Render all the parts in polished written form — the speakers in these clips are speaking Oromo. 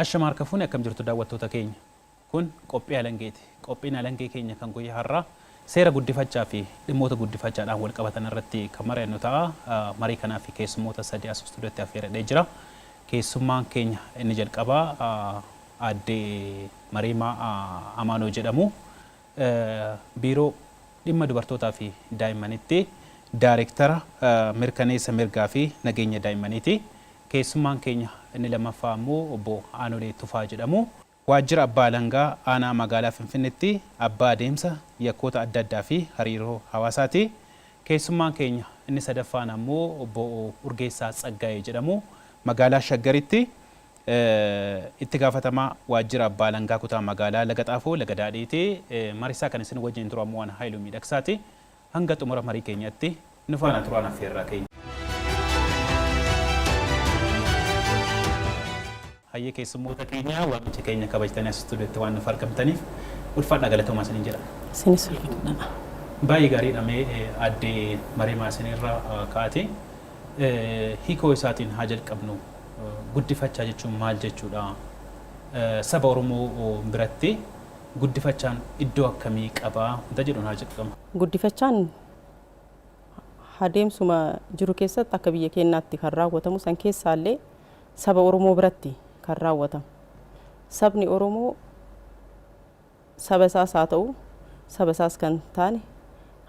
Ashama harka fuune, akkam jirtu daawwattoota keenya? Kun qophii alangeeti. Qophiin alangee keenya kan guyyaa har'aa seera guddifachaa fi dhimmoota guddifachaadhaan wal qabatan irratti kan mari'annu ta'a. Marii kanaaf keessummoota sadi as istuudiyootti affeeradhee jira. Keessummaan keenya inni jalqabaa aadde Mariimaa Amaanoo jedhamu. Biiroo Dhimma Dubartootaa fi Daa'immanitti Daarektara Mirkaneessa Mirgaa fi Nageenya Daa'immaniiti. Keessummaan keenya inni lammaffaa ammoo obbo Aanolee Tufaa jedhamu. Waajjira Abbaa Alangaa Aanaa Magaalaa Finfinnetti Abbaa Adeemsa Yakkoota Adda Addaa fi Hariiroo Hawaasaati. Keessummaan keenya inni sadaffaan ammoo obbo Urgeessaa Tsaggaayee jedhamu. Magaalaa Shaggaritti Itti Gaafatamaa Waajjira Abbaa Alangaa Kutaa Magaalaa Laga Xaafoo Laga Daadhiiti. Marisaa kan isin wajjin turu ammoo ana Haayiluu Miidhagsaati. Hanga xumura marii keenyatti nu faana turaan affeerraa keenya. Hayyee, keessummoota keenya, waamicha keenya kabajtanii as istuudiyootti waan nuuf argamtaniif ulfaadhaa, galatoomaa isiniin jedha. Isinis ulfaadhaa. Baay'ee gaariidha. Mee aadde Mariimaa, isinirraa kaa'ate hiikoo isaatiin haa jalqabnu. Guddifachaa jechuun maal jechuudha? Saba Oromoo biratti guddifachaan iddoo akkamii qaba? Wanta jedhuun haa jalqabnu. Guddifachaan adeemsuma jiru keessatti akka biyya keenyaatti kan raawwatamu san keessaallee saba Oromoo biratti kan raawwatamu. Sabni Oromoo saba isaas haa ta'u, saba isaas kan taane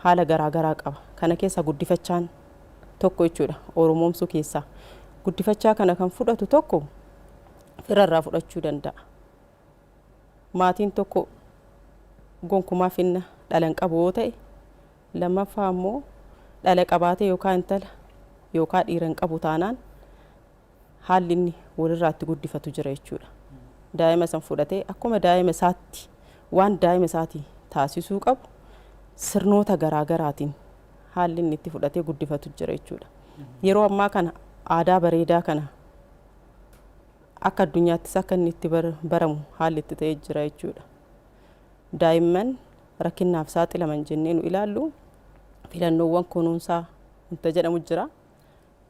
haala garaa garaa qaba. Kana keessaa guddifachaan tokko jechuudha, Oromoomsuu keessaa. Guddifachaa kana kan fudhatu tokko firarraa fudhachuu danda'a. Maatiin tokko gonkumaa finna dhala hin qabu yoo ta'e, lammaffaa immoo dhala qabaatee yookaan intala yookaan dhiira hin qabu taanaan, haalli inni walirraa itti guddifatu jira jechuudha. Daa'ima san fudhatee akkuma daa'ima isaatti waan daa'ima isaatii taasisuu qabu sirnoota garaa garaatiin haalli inni itti fudhatee guddifatu jira jechuudha. Yeroo ammaa kana aadaa bareedaa kana akka addunyaattis akka inni itti baramu haalli itti ta'ee jira jechuudha. Daa'imman rakkinnaaf saaxilaman jennee nu ilaallu filannoowwan kunuunsaa wanta jedhamu jira.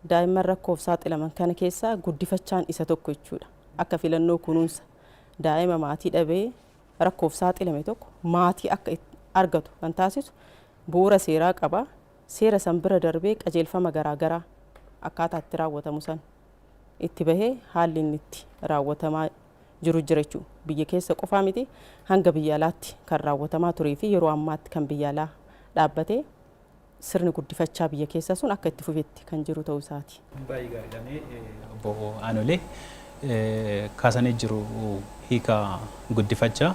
Daa'imman rakkoof saaxilaman kana keessaa guddifachaan isa tokko jechuudha. Akka filannoo kunuunsa daa'ima maatii dhabee rakkoof saaxilame tokko maatii akka argatu kan taasisu bu'uura seeraa qaba. Seera san bira darbee qajeelfama garaa garaa akkaataa itti raawwatamu san itti bahee haalli inni itti raawwatamaa jiru jira jechuudha. Biyya keessa qofaa miti, hanga biyya alaatti kan raawwatamaa turee fi yeroo ammaatti kan biyya alaa dhaabbatee sirni guddifachaa biyya keessaa sun akka itti fufetti kan jiru ta'uu isaati. Baay'ee gaariidha. Mee obbo Aanolee, kaasanii jiru hiika guddifachaa.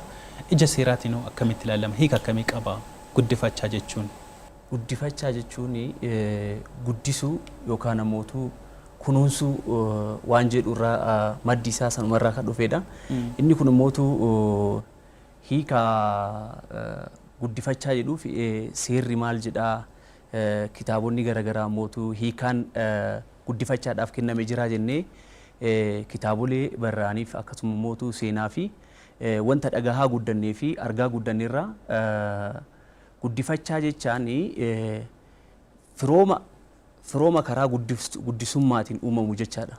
Ija seeraatiin hoo akkamitti ilaalama? Hiika akkamii qaba guddifachaa jechuun? Guddifachaa jechuun guddisuu yookaan ammootu kunuunsuu waan jedhu irraa, maddi isaa sanuma irraa kan dhufedha. Inni kun immootu hiika guddifachaa jedhuuf seerri maal jedhaa, kitaabonni garaagaraa ammootu hiikaan guddifachaadhaaf kenname jira jennee kitaabolee barraa'aniif, akkasuma immootu seenaa fi wanta dhagahaa guddannee fi argaa guddanneerraa, guddifachaa jechaan firooma karaa guddisummaatiin uumamu jechaadha.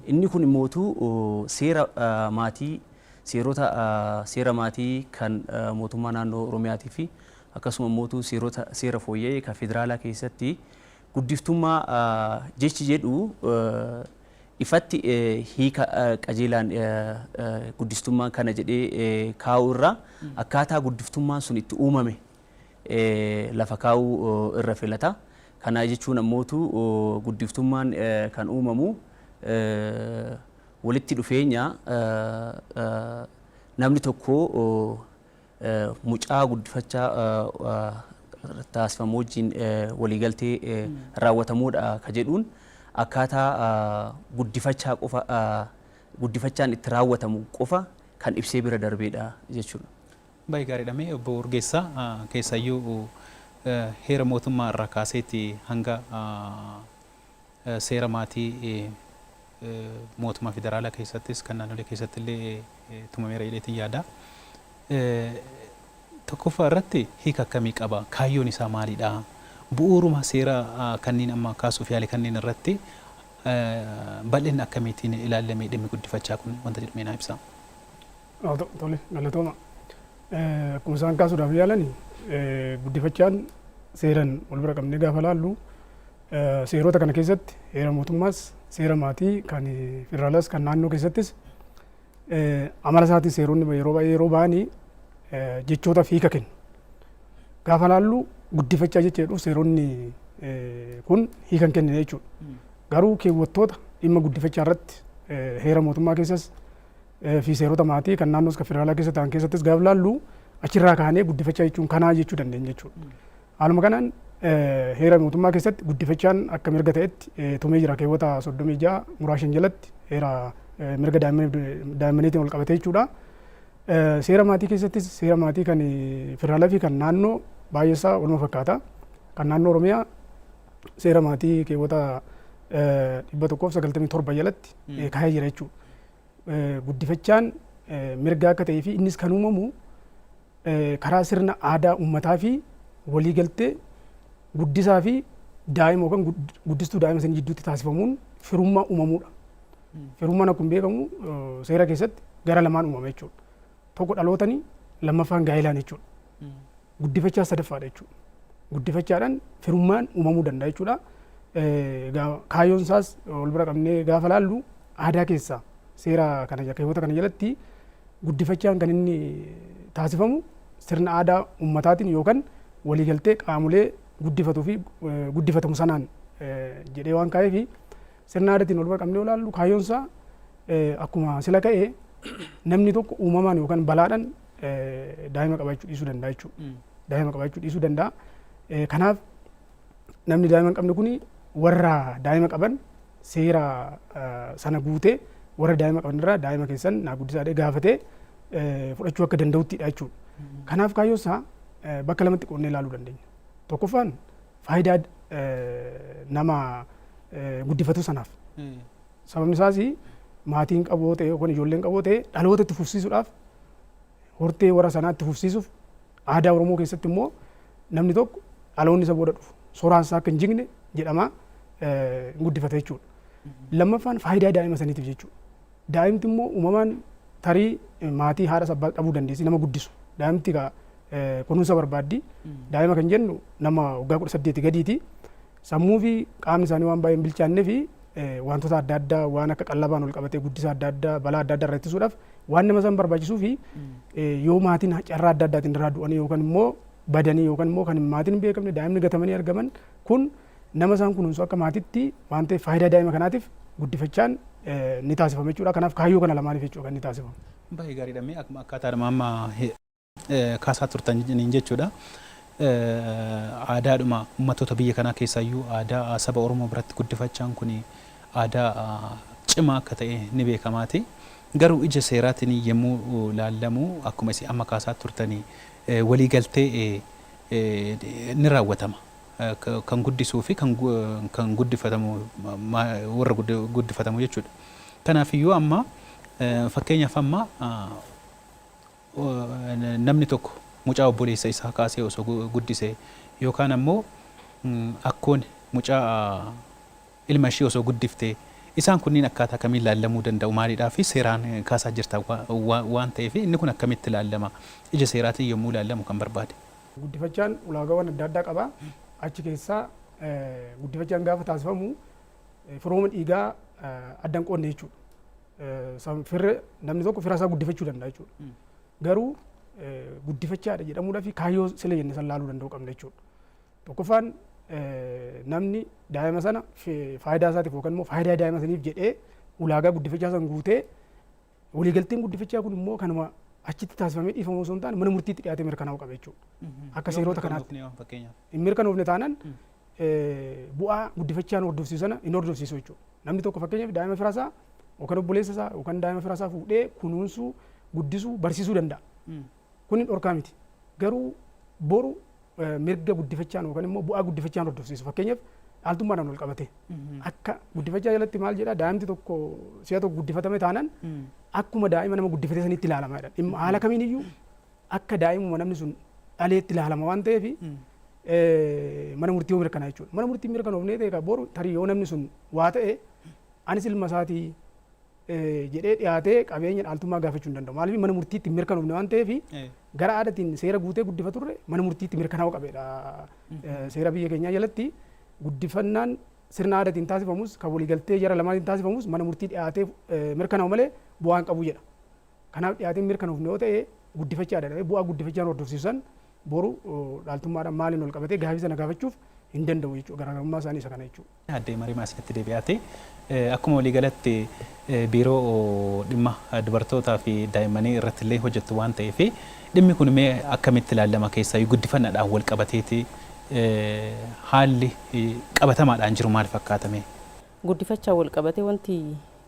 Inni kun immootu seera maatii, seerota seera maatii kan mootummaa naannoo Oromiyaatii fi akkasuma immootu seerota seera fooyya'ee kan federaalaa keessatti guddiftummaa jechi jedhu ifatti hiika qajeelaan guddistummaan kana jedhee kaa'uu irraa akkaataa guddiftummaan sun itti uumame lafa kaa'uu irra filata. Kana jechuun ammootu guddiftummaan kan uumamu walitti dhufeenya namni tokko mucaa guddifachaa taasifamu wajjin waliigaltee raawwatamuudha ka jedhuun, akkaataa guddifachaa qofa, guddifachaan itti raawwatamu qofa kan ibsee bira darbeedha jechuudha. Baay'ee gaariidha. Mee obbo Urgeessaa, keessayyuu heera mootummaa irraa kaaseeti hanga seera maatii mootummaa federaalaa keessattis kan naannolee keessatti illee tumameera jedheetiin yaada. Tokkoffaa irratti hiika akkamii qaba? Kaayyoon isaa maalidha? Bu'uuruma seera kanneen amma kaasuuf yaale kanneen irratti bal'ina akkamiitiin ilaallamee dhimmi guddifachaa kun wanta jedhamee naa ibsa. Tole, galatooma. Akkuma isaan kaasuudhaaf yaalan, guddifachaan seeran wal bira qabnee gaafa laallu, seerota kana keessatti heera mootummaas, seera maatii kan federaalaas, kan naannoo keessattis, amala isaatiin seeronni yeroo baay'ee yeroo ba'anii jechoota hiika kennu. Gaafa laallu, guddifachaa jecha jedhuuf seeronni kun hiika hin kennine jechuudha. Garuu keewwattoota dhimma guddifachaa irratti heera mootummaa keessas fi seerota maatii kan naannoos kan federaalaa keessa ta'an keessattis gaafa laallu, achirraa kaanee guddifachaa jechuun kanaa jechuu dandeenya jechuudha. Haaluma kanaan heera mootummaa keessatti guddifachaan akka mirga ta'etti tumee jira, keewwata 36 muraa 5 jalatti, heera mirga daa'immaniitiin wal qabatee jechuudha. Seera maatii keessattis, seera maatii kan federaalaa fi kan naannoo baay'ee isaa waluma fakkaata. Kan naannoo Oromiyaa seera maatii keewwata 197 jalatti kaa'ee jira jechuudha. Guddifachaan mirga akka ta'ee fi innis kan uumamu karaa sirna aadaa uummataa fi waliigaltee guddisaa fi daa'ima yookaan guddistuu daa'ima sanii jidduutti taasifamuun firummaa uumamuudha. Firummaan akkuma beekamu seera keessatti gara lamaan uumama jechuudha. Tokko dhalootanii, lammaffaan gaa'ilaan jechuudha. Guddifachaa sadaffaadha jechuudha. Guddifachaadhaan firummaan uumamuu danda'a jechuudha. Kaayyoon isaas wal bira qabnee gaafa laallu, aadaa keessaa seera kana, keewwata kana jalatti guddifachaan kan inni taasifamu sirna aadaa uummataatiin yookaan waliigaltee qaamolee guddifatuu fi guddifatamu sanaan jedhee waan kaa'eef, sirna aadaatiin wal bira qabnee ilaallu, kaayyoon isaa akkuma sila ka'e namni tokko uumamaan yookaan balaadhaan daa'ima qabaachuu dhiisuu danda'a jechuudha. Daa'ima qabaachuu dhiisuu danda'a. Kanaaf namni daa'ima hin qabne kuni warra daa'ima qaban seera sana guutee warra daa'ima qaban irraa daa'ima keessan naa guddisaa jedhee gaafatee fudhachuu akka danda'uttidha jechuudha. Kanaaf kaayyoo isaa bakka lamatti qoodnee ilaaluu dandeenya. Tokkoffaan faayidaa nama guddifatu sanaaf. Sababni isaas maatiin qabu ta'e yookaan ijoolleen qabu ta'e, dhaloota itti fufsiisuudhaaf, hortee warra sanaa itti fufsiisuuf, aadaa Oromoo keessatti immoo namni tokko dhaloonni isa booda dhufu soraan isaa akka hin jigne jedhama hin guddifata jechuudha. Lammaffaan faayidaa daa'ima saniitiif jechuudha. Daa'imti immoo uumamaan tarii maatii haadha abbaa dhabuu dandeessi, nama guddisu. Daa'imti kunuunsa barbaaddi. Daa'ima kan jennu nama waggaa 18 gadiiti. Sammuu fi qaamni isaanii waan baay'ee hin bilchaannee fi wantoota adda addaa waan akka qallabaan ol qabatee guddisa adda addaa, balaa adda addaa irraa ittisuudhaaf waan nama isaan barbaachisuu fi yoo maatiin carraa adda addaatiin irraa du'anii yookaan immoo badanii yookaan immoo kan maatiin hin beekamne daa'imni gatamanii argaman kun, nama isaan kunuunsu akka maatitti waan ta'eef, faayidaa daa'ima kanaatiif guddifachaan ni taasifama jechuudha. Kanaaf kaayyoo kana lamaaniif jechuudha kan inni taasifamu. Baay'ee gaariidha. Mee akkuma akkaataadhuma amma kaasaa turtan jechuudha. Aadaadhuma uummattoota biyya kanaa keessaayyuu aadaa saba Oromoo biratti guddifachaan kun aadaa cimaa akka ta'e ni beekamaati. Garuu ija seeraatiin yommuu laallamu, akkuma isin amma kaasaa turtanii, waliigaltee ni raawwatama. Kan guddisuu fi kan guddifatamu, warra guddifatamu jechuudha. Kanaafiyyuu amma fakkeenyaaf amma namni tokko mucaa obboleessa isaa kaasee osoo guddise, yookaan ammoo akkoon mucaa ilma ishee osoo guddifte, isaan kunniin akkaataa kamiin laallamuu danda'u? Maaliidhaa fi seeraan kaasaa jirta waan ta'eef, inni kun akkamitti laallama ija seeraatiin yommuu laallamu kan barbaade? Guddifachaan ulaagaawwan adda addaa qaba. Achi keessaa guddifachaan gaafa taasifamu firooma dhiigaa adda hin qoodne jechuudha. Firri namni tokko fira isaa guddifachuu danda'a jechuudha. Garuu guddifachaadha jedhamuudhaaf kaayyoo sila jenne san laaluu danda'uu qabna jechuudha. Tokkoffaan namni daa'ima sana faayidaa isaatiif yookaan immoo faayidaa daa'ima saniif jedhee ulaagaa guddifachaa san guutee, waliigalteen guddifachaa kun immoo kanuma achitti taasifamee dhiifamu osoo hin taane mana murtiitti dhiyaatee mirkanaa'uu qaba jechuudha. Akka seerota kanaatti. Hin mirkanoofne taanaan bu'aa guddifachaan hordofsiisu sana hin hordofsiisu jechuudha. Namni tokko fakkeenyaaf daa'ima fira isaa yookaan obboleessa isaa yookaan daa'ima fira isaa fuudhee kunuunsuu, guddisuu, barsiisuu danda'a. Kun hin dhorkaa miti. Garuu boru mirga guddifachaan yookaan immoo bu'aa guddifachaan hordofsiisu, fakkeenyaaf dhaaltummaadhaan wal qabate, akka guddifachaa jalatti maal jedha? Daa'imti tokko si'a tokko guddifatame taanaan akkuma daa'ima nama guddifatee sanitti ilaalama jedha. Dhimma haala kamiin iyyuu akka daa'imuma namni sun dhaleetti ilaalama waan ta'eef, mana murtii yoo mirkanaa jechuudha. Mana murtii mirkanoofnee ta'e boru tarii yoo namni sun waa ta'e, anis ilma isaatii jedhee dhiyaatee qabeenya dhaaltummaa gaafachuu hin danda'u. Maaliif mana murtiitti hin mirkanoofne waan ta'eef gara aadaatiin seera guutee guddifaturre mana murtiitti mirkanaa'uu qabeedha. Seera biyya keenyaa jalatti guddifannaan sirna aadaatiin taasifamus kan waliigaltee jara lamaatiin taasifamus mana murtii dhiyaatee mirkanaa'u malee bu'aa hin qabu jedha. Kanaaf dhiyaatee mirkanoofne yoo ta'e guddifachaa jedhamee bu'aa guddifachaan hordofsiisan boru dhaaltummaadhaan maaliin ol qabatee gaafii sana gaafachuuf hin danda'u jechuudha. Garaagarummaa isaanii isa kana jechuudha. Addee Marimaa isinitti deebi'aate akkuma waliigalatti biiroo dhimma dubartootaa fi daa'immanii irratti illee hojjettu waan ta'eef dhimmi kun mee akkamitti ilaalama keessaayyuu guddifannaadhaan wal qabateeti haalli qabatamaadhaan jiru maal fakkaatame? Guddifachaa wal qabatee wanti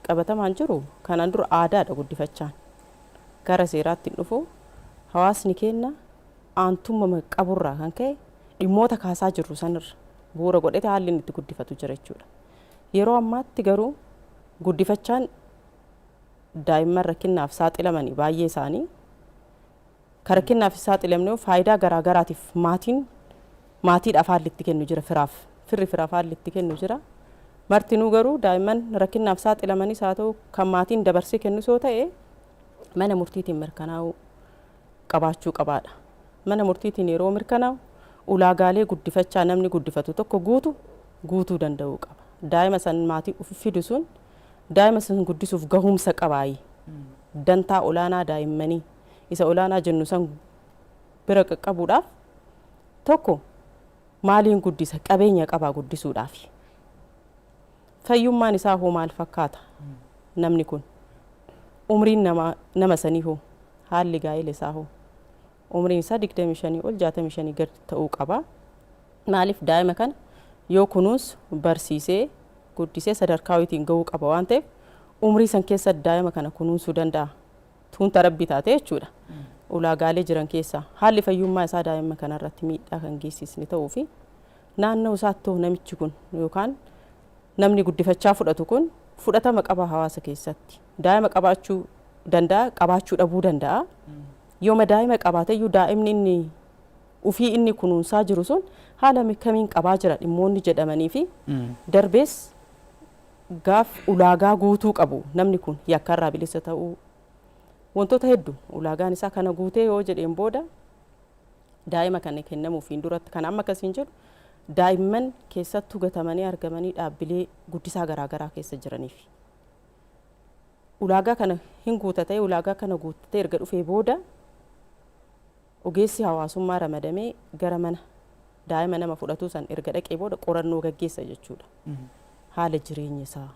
qabatamaan jiru kanaan dura aadaadha guddifachaan. Gara seeraatti hin dhufu hawaasni keenya aantummaa qaburraa kan ka'e dhimmoota kaasaa jirru sanirra bu'uura godhate haalli inni itti guddifatu jira jechuudha. Yeroo ammaatti garuu guddifachaan daa'imman rakkinaaf saaxilamanii baay'ee isaanii kan rakkinaaf saaxilamne faayidaa garaa garaatiif maatiin maatiidhaaf haalli itti kennu jira, firaaf firri firaaf haalli itti kennu jira. Martinuu garuu daa'imman rakkinaaf saaxilamanis haa ta'u kan maatiin dabarsee kennus yoo ta'e mana murtiitiin mirkanaa'uu qabaachuu qabaadha. Mana murtiitiin yeroo mirkanaa'u ulaagaalee guddifachaa namni guddifatu tokko guutuu danda'uu qaba. Daa'ima san maatii ofi fidu sun daa'ima san guddisuuf gahumsa qabaayi. Dantaa olaanaa daa'immanii isa olaanaa jennu san bira qaqqabuudhaaf tokko maaliin guddisa, qabeenya qabaa guddisuudhaaf. Fayyummaan isaa hoo maal fakkaata namni kun? Umriin nama sanii hoo, haalli gaa'ela isaa hoo? Umriin isaa 25 ol 65 gadi ta'uu qaba. Maaliif daa'ima kana yoo kunuunsu barsiisee guddisee sadarkaa wayiitiin gahuu qaba waan ta'eef umrii san keessa daa'ima kana kunuunsuu danda'a. Tuunta rabbii taate jechuudha. Ulaagaalee jiran keessaa haalli fayyummaa isaa daa'ima kanarratti miidhaa kan geessisne ta'uu fi naannoo isaatti namichi kun yookaan namni guddifachaa fudhatu kun fudhatama qaba hawaasa keessatti. Daa'ima qabaachuu danda'a, qabaachuu dhabuu danda'a. Yooma daa'ima qabaate iyyuu daa'imni inni ufii inni kunuunsaa jiru sun haala kamiin qabaa jira dhimmoonni jedhamanii fi darbees gaaf ulaagaa guutuu qabu namni kun yakkarraa bilisa ta'uu wantoota hedduu ulaagaan isaa kana guutee yoo jedheen booda daa'ima kana kennamuufiin duratti kan amma akkasiin jedhu daa'imman keessattuu gatamanii argamanii dhaabbilee guddisaa garaagaraa keessa jiraniif. Ulaagaa kana hin guutatee ulaagaa kana guuttatee erga dhufee booda ogeessi hawaasummaa ramadamee gara mana daa'ima nama fudhatuu san erga dhaqee booda qorannoo gaggeessa jechuudha. Haala jireenya isaa,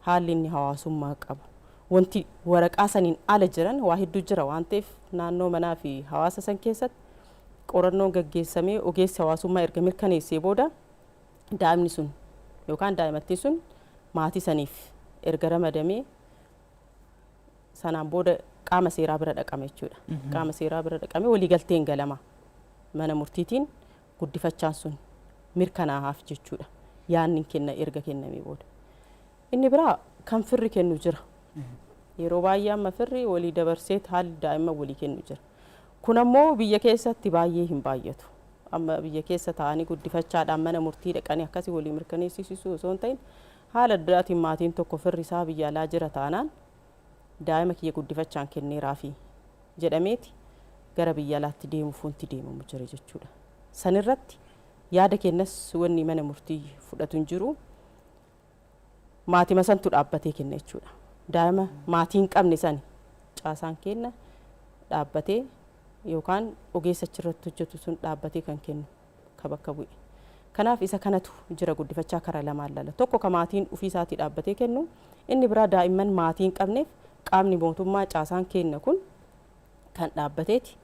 haalli inni hawaasummaa qabu, wanti waraqaa saniin ala jiran waa hedduu jira waan ta'eef naannoo manaa fi hawaasa san keessatti qorannoon gaggeessamee ogeessi hawaasummaa erga mirkaneessee booda daa'imni sun yookaan daa'imattiin sun maatii saniif erga ramadamee sanaan booda qaama seeraa bira dhaqama jechuudha. Qaama seeraa bira dhaqamee waliigalteen galama. Mana murtiitiin guddifachaan sun mirkanaa'aaf jechuudha. Yaanni kenna erga kennamee booda. Inni biraa kan firri kennu jira. Yeroo baay'ee amma firri walii dabarsee haalli daa'imman walii kennu jira. Kun ammoo biyya keessatti baay'ee hin baay'atu. Amma biyya keessa taa'anii guddifachaadhaan mana murtii dhaqanii akkasii walii mirkaneessisuu osoo hin ta'in haala addaatiin maatiin tokko firri isaa biyya alaa jira taanaan daa'ima kiyya guddifachaan kenneeraafi jedhameeti gara biyya alaatti deemuuf wanti deemamu jira jechuudha. Sanirratti yaada kennas wanni mana murtii fudhatu hin jiru. Maatima santu dhaabbatee kenna jechuudha. Daa'ima maatii hin qabne sani caasaan kenna dhaabbatee yookaan ogeessa achirratti hojjetu sun dhaabbatee kan kennu ka bakka bu'e. Kanaaf isa kanatu jira guddifachaa karaa lamaan lala. Tokko ka maatiin ofii isaatii dhaabbatee kennu, inni biraa daa'imman maatii hin qabneef qaamni mootummaa caasaan kenna kun kan dhaabbateeti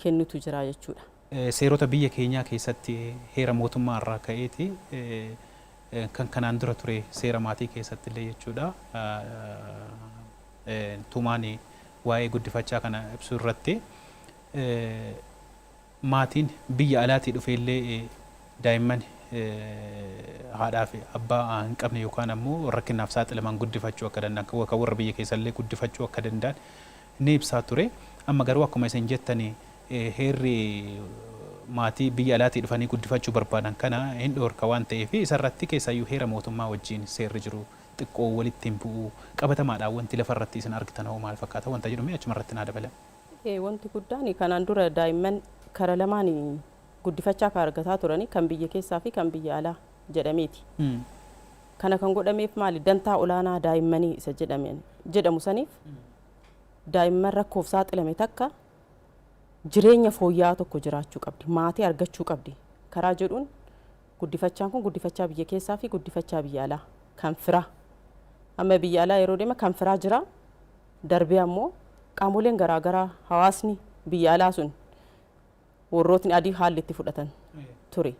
kennutu jira jechuudha. Seerota biyya keenyaa keessatti heera mootummaa irraa ka'eeti kan kanaan dura ture seera maatii keessatti illee jechuudha. Tumaan waa'ee guddifachaa kana ibsu irratti maatiin biyya alaatii dhufee illee daa'imman haadhaa fi abbaa hin qabne yookaan ammoo rakkinaaf saaxilaman guddifachuu akka danda'an kan warra biyya keessa illee guddifachuu akka danda'an ni ibsaa ture. Amma garuu akkuma isin jettani heerri maatii biyya alaatii dhufanii guddifachuu barbaadan kana hin dhoorka waan ta'eef isarratti keessaayyuu heera mootummaa wajjin seerri jiru Xiqqoo walitti hin bu'u, qabatamaadhaan wanti lafarratti isin argitan hoo maal fakkaata wanta jedhu mee achumarratti naa dabala. Wanti guddaan kanaan dura daa'imman kara lamaan guddifachaa kan argataa turani, kan biyya keessaa fi kan biyya alaa jedhameeti. Kana kan godhameef maali? Dantaa olaanaa daa'immanii isa jedhamu saniif daa'imman rakkoof saaxilame takka jireenya fooyya'aa tokko jiraachuu qabdi, maatii argachuu qabdi karaa jedhuun guddifachaan kun guddifachaa biyya keessaa fi guddifachaa biyya alaa kan firaa. Amma biyya alaa yeroo deema kan firaa jira, darbee ammoo qaamoleen garaagaraa hawaasni biyya alaa sun warrootni adii haalli itti fudhatan ture.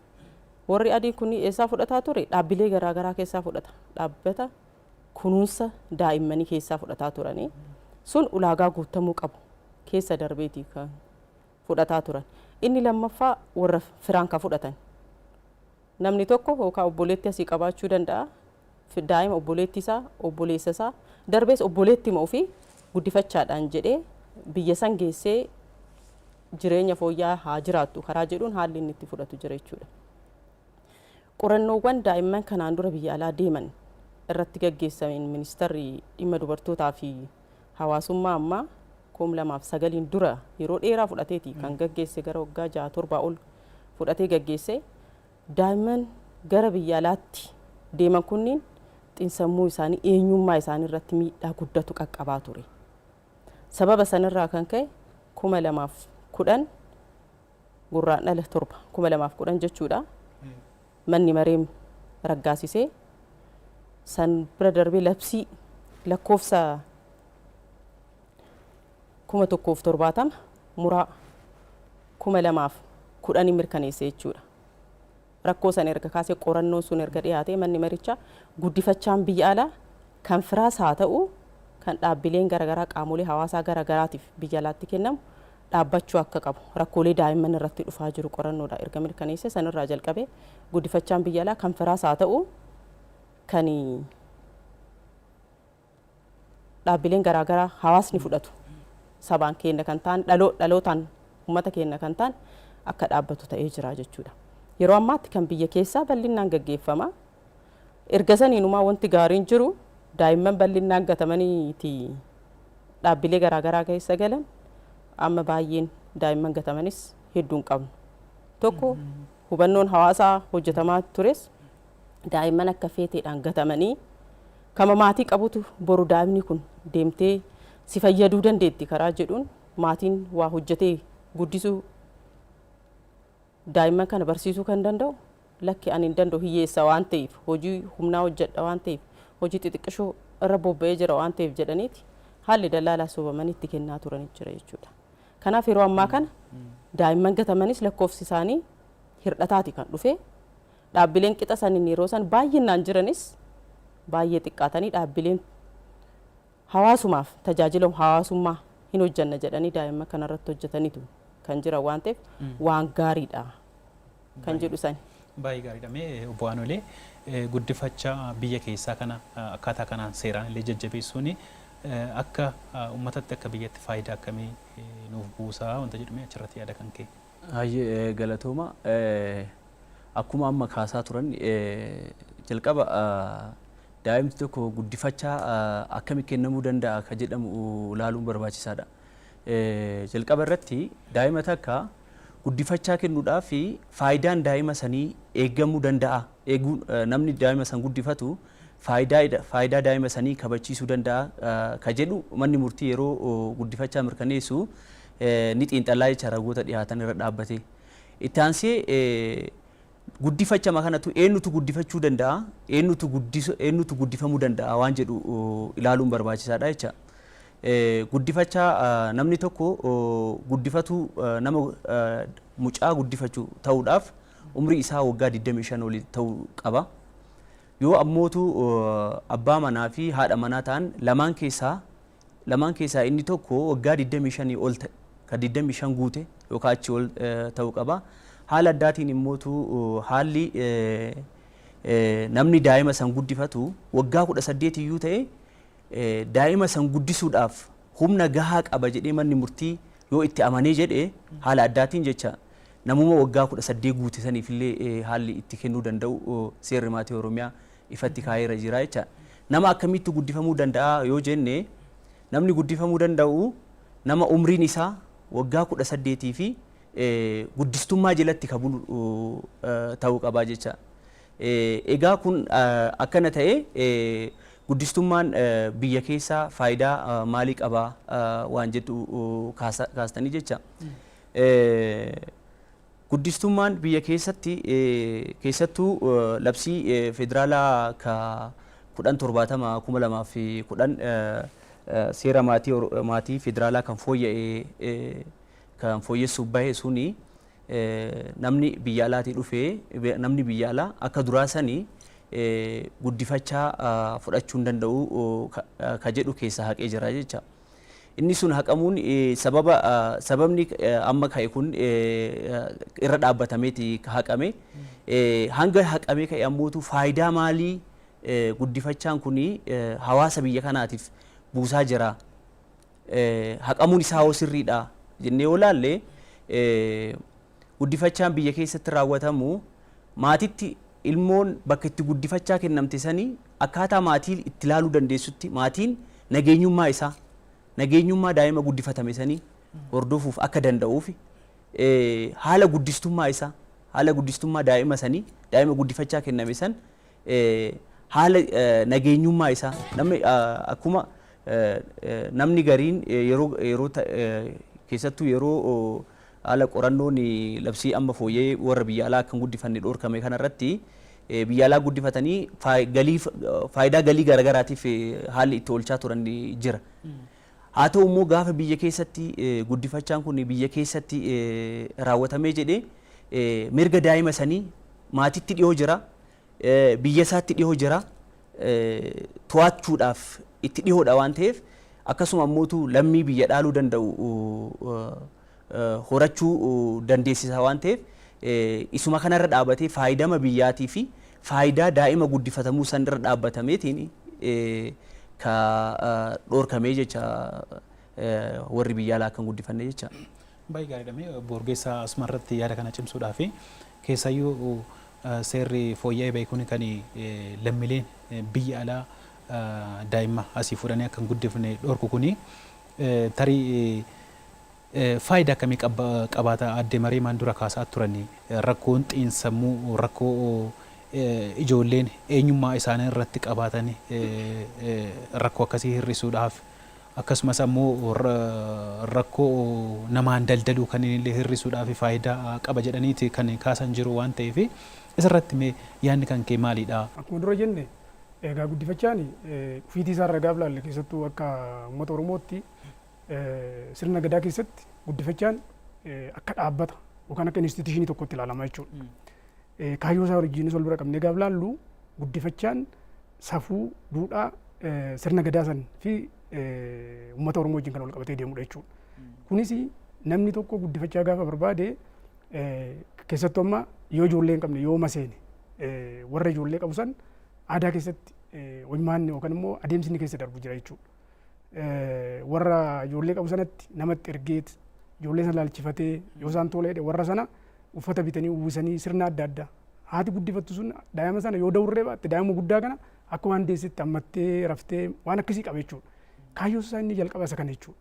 Warri adii kun eessaa fudhataa ture? Dhaabbilee garaagaraa keessaa fudhata. Dhaabbata kunuunsa daa'immanii keessaa fudhataa turanii sun ulaagaa guutamuu qabu keessa darbeeti kan fudhataa turan. Inni lammaffaa warra firaan kan fudhatan. Namni tokko yookaan obboleettii asii qabaachuu danda'a. Daa'ima obboleettii isaa, obboleessa isaa, darbees obboleettima ofii guddifachaadhaan jedhee biyya san geessee jireenya fooyya'aa haa jiraattu karaa jedhuun haalli inni itti fudhatu jira jechuudha. Qorannoowwan daa'imman kanaan dura biyya alaa deeman irratti gaggeessameen ministeerri dhimma dubartootaa fi hawaasummaa ammaa 2009 dura yeroo dheeraa fudhateeti kan gaggeesse, gara waggaa 6 7 ol fudhatee gaggeesse. Daa'imman gara biyya alaatti deeman kunniin xiinsammuu isaanii, eenyummaa isaanii irratti miidhaa guddatu qaqqabaa ture. Sababa sanarraa kan ka'e 2010, Gurraandhala 7, 2010 jechuudha. Manni mareem raggaasisee san bira darbee labsii lakkoofsa 1070/2010 mirkaneesse jechuudha. Rakkoo san erga kaasee, qorannoon sun erga dhiyaatee, manni marichaa guddifachaan biyya alaa kan firaas haa ta'u kan dhaabbileen garaagaraa qaamolee hawaasaa garaagaraatiif biyya alaatti kennamu dhaabbachuu akka qabu rakkoolee daa'imman irratti dhufaa jiru qorannoodha erga mirkaneesse, sanirraa jalqabee guddifachaan biyya alaa kan firaas haa ta'u kan dhaabbileen garaagaraa hawaasni fudhatu sabaan keenya kan ta'an, dhalootaan uummata keenya kan ta'an akka dhaabbatu ta'ee jira jechuudha. Yeroo ammaatti kan biyya keessaa bal'inaan gaggeeffama. Erga saniinumaa wanti gaariin jiru daa'imman bal'inaan gatamaniiti dhaabbilee garaagaraa keessa galan amma baay'een daa'imman gatamanis hedduun qabnu. Tokko hubannoon hawaasaa hojjetamaa tures daa'imman akka feeteedhaan gatamanii kama maatii qabutu boru daa'imni kun deemtee si fayyaduu dandeetti karaa jedhuun maatiin waa hojjetee guddisuu, daa'imman kana barsiisuu kan danda'u, lakki ani hin danda'u, hiyyeessa waan ta'eef, hojii humnaa hojjedha waan ta'eef, hojii xixiqqishoo irra bobba'ee jira waan ta'eef jedhaniiti haalli dallaalaa sobamanii itti kennaa turanii jira jechuudha. Kanaaf yeroo ammaa kana daa'imman gatamanis lakkoofsi isaanii hir'ataati kan dhufe. Dhaabbileen qixa saniin yeroo san baay'inaan jiranis baay'ee xiqqaatanii dhaabbileen hawaasumaaf tajaajila hawaasummaa hin hojjanna jedhanii daa'imman kanarratti hojjetanitu kan jiran waan ta'eef waan gaariidha kan jedhu sani. Baay'ee gaariidha. Mee obbo Aanolee, guddifachaa biyya keessaa kana akkaataa kanaan seeraan illee jajjabeessuun akka uummatatti, akka biyyatti faayidaa akkamii nuuf buusaa wanta jedhume achirratti yaada kan kee. Hayyee, galatooma. Akkuma amma kaasaa turan, jalqaba daa'imti tokko guddifachaa akkami kennamuu danda'a ka jedhamu ilaaluun barbaachisaadha. Jalqaba irratti daa'ima takka guddifachaa kennuudhaaf faayidaan daa'ima sanii eegamuu danda'a. Eeguu namni daa'ima san guddifatu faayidaa daa'ima sanii kabachiisuu danda'a ka jedhu manni murtii yeroo guddifachaa mirkaneessu ni xiinxallaa jecha ragoota dhiyaatan irra dhaabbate. Itti aansee guddifachama kanatu eenyutu guddifachuu danda'a, eenyutu guddifamuu danda'a waan jedhu ilaaluun barbaachisaadha jecha. Guddifachaa namni tokko guddifatu, nama mucaa guddifachuu ta'uudhaaf umrii isaa waggaa 25 olii ta'uu qaba. Yoo ammootu abbaa manaa fi haadha manaa ta'an, lamaan keessaa inni tokko waggaa 25 ol ta'e, ka 25 guute yookaan achi ol ta'uu qaba. Haala addaatiin immootu haalli namni daa'ima san guddifatu waggaa 18 iyyuu ta'e daa'ima san guddisuudhaaf humna gahaa qaba jedhee manni murtii yoo itti amanee jedhe, haala addaatiin jecha namuma waggaa 18 guute saniif illee haalli itti kennuu danda'u seerri maatii Oromiyaa ifatti kaa'eera jira jecha. Nama akkamitti guddifamuu danda'a yoo jenne, namni guddifamuu danda'u nama umriin isaa waggaa 18 fi guddistummaa jalatti ka bulu ta'uu qabaa jecha. Egaa kun akkana ta'e, guddistummaan biyya keessaa faayidaa maalii qaba waan jedhu kaastanii jecha. Guddistummaan biyya keessatti, keessattuu labsii federaalaa ka 1070/2010, seera maatii federaalaa kan fooyya'e, kan fooyyessuuf bahe suni, namni biyya alaatii dhufee, namni biyya alaa akka duraa sanii guddifachaa fudhachuu hin danda'u ka jedhu keessaa haqee jira jecha. Inni sun haqamuun sababa sababni amma ka'e kun irra dhaabbatameeti haqame. Hanga haqamee ka'e ammootu faayidaa maalii guddifachaan kun hawaasa biyya kanaatiif buusaa jira? Haqamuun isaa hoo sirriidha jennee yoo laalle, guddifachaan biyya keessatti raawwatamu maatitti ilmoon bakka itti guddifachaa kennamte sanii akkaataa maatii itti ilaaluu dandeessutti, maatiin nageenyummaa isaa, nageenyummaa daa'ima guddifatame sanii hordofuuf akka danda'uuf, haala guddistummaa isaa, haala guddistummaa daa'ima sanii, daa'ima guddifachaa kenname san, haala nageenyummaa isaa, namni akkuma namni gariin yeroo keessattuu yeroo haala qorannoon labsii amma fooyya'ee warra biyya alaa akka hin guddifanne dhorkame kanarratti, biyya alaa guddifatanii galii, faayidaa galii garaagaraatiif haalli itti oolchaa turan jira. Haa ta'u immoo, gaafa biyya keessatti guddifachaan kun biyya keessatti raawwatamee jedhee, mirga daa'ima sanii maatitti dhiyoo jira, biyya isaatti dhiyoo jira, to'achuudhaaf itti dhiyoodha waan ta'eef, akkasuma ammootu lammii biyya dhaaluu danda'u horachuu dandeessisa waan ta'eef, isuma kanarra dhaabatee faayidama biyyaatii fi faayidaa daa'ima guddifatamuu san irra dhaabbatameetiin ka dhoorkamee jecha, warri biyya alaa akka hin guddifanne jecha. Baay'ee gaariidha. Mee Borgeessaa, asuma irratti yaada kana cimsuudhaa fi keessayyuu seerri fooyya'ee bahe kun kan lammiileen biyya alaa daa'imma asii fuudhanii akka hin guddifne dhorku kuni tarii faayidaa akkamii qabaata? Aadde Mariimaan dura kaasaa turanii, rakkoon xiinsammuu, rakkoo ijoolleen eenyummaa isaanii irratti qabaatan, rakkoo akkasii hir'isuudhaaf, akkasumas ammoo rakkoo namaan daldaluu kan illee hir'isuudhaaf faayidaa qaba jedhaniiti kan kaasan jiru waan ta'eef, isarratti mee yaadni kan kee maalidha? Akkuma dura jenne, egaa guddifachaan ufiitii isaa irra gaaf laalle, keessattuu akka uummata Oromootti sirna gadaa keessatti guddifachaan akka dhaabbata yookaan akka institution tokkotti ilaalama jechuudha. Kaayyoo isaa wajjinis wal bira qabnee gaaf laallu, guddifachaan safuu, duudhaa sirna gadaa san fi uummata Oromoo wajjin kan wal qabatee deemudha jechuudha. Kunis namni tokko guddifachaa gaafa barbaade, keessattuu amma yoo ijoollee hin qabne, yoo maseene, warra ijoollee qabu san aadaa keessatti hojmaanni yookaan immoo adeemsi inni keessa darbu jira jechuudha. Warra ijoollee qabu sanatti namatti ergeet ijoollee sana laalchifatee, yoo isaan tola jedhe, warra sana uffata bitanii uwwisanii, sirna adda addaa, haati guddifattu sun daa'ima sana yoo dawurree baatte, daa'ima guddaa kana akka waan deessetti hammattee raftee, waan akkasii qaba jechuudha. Kaayyoo isaa inni jalqaba isa kana jechuudha.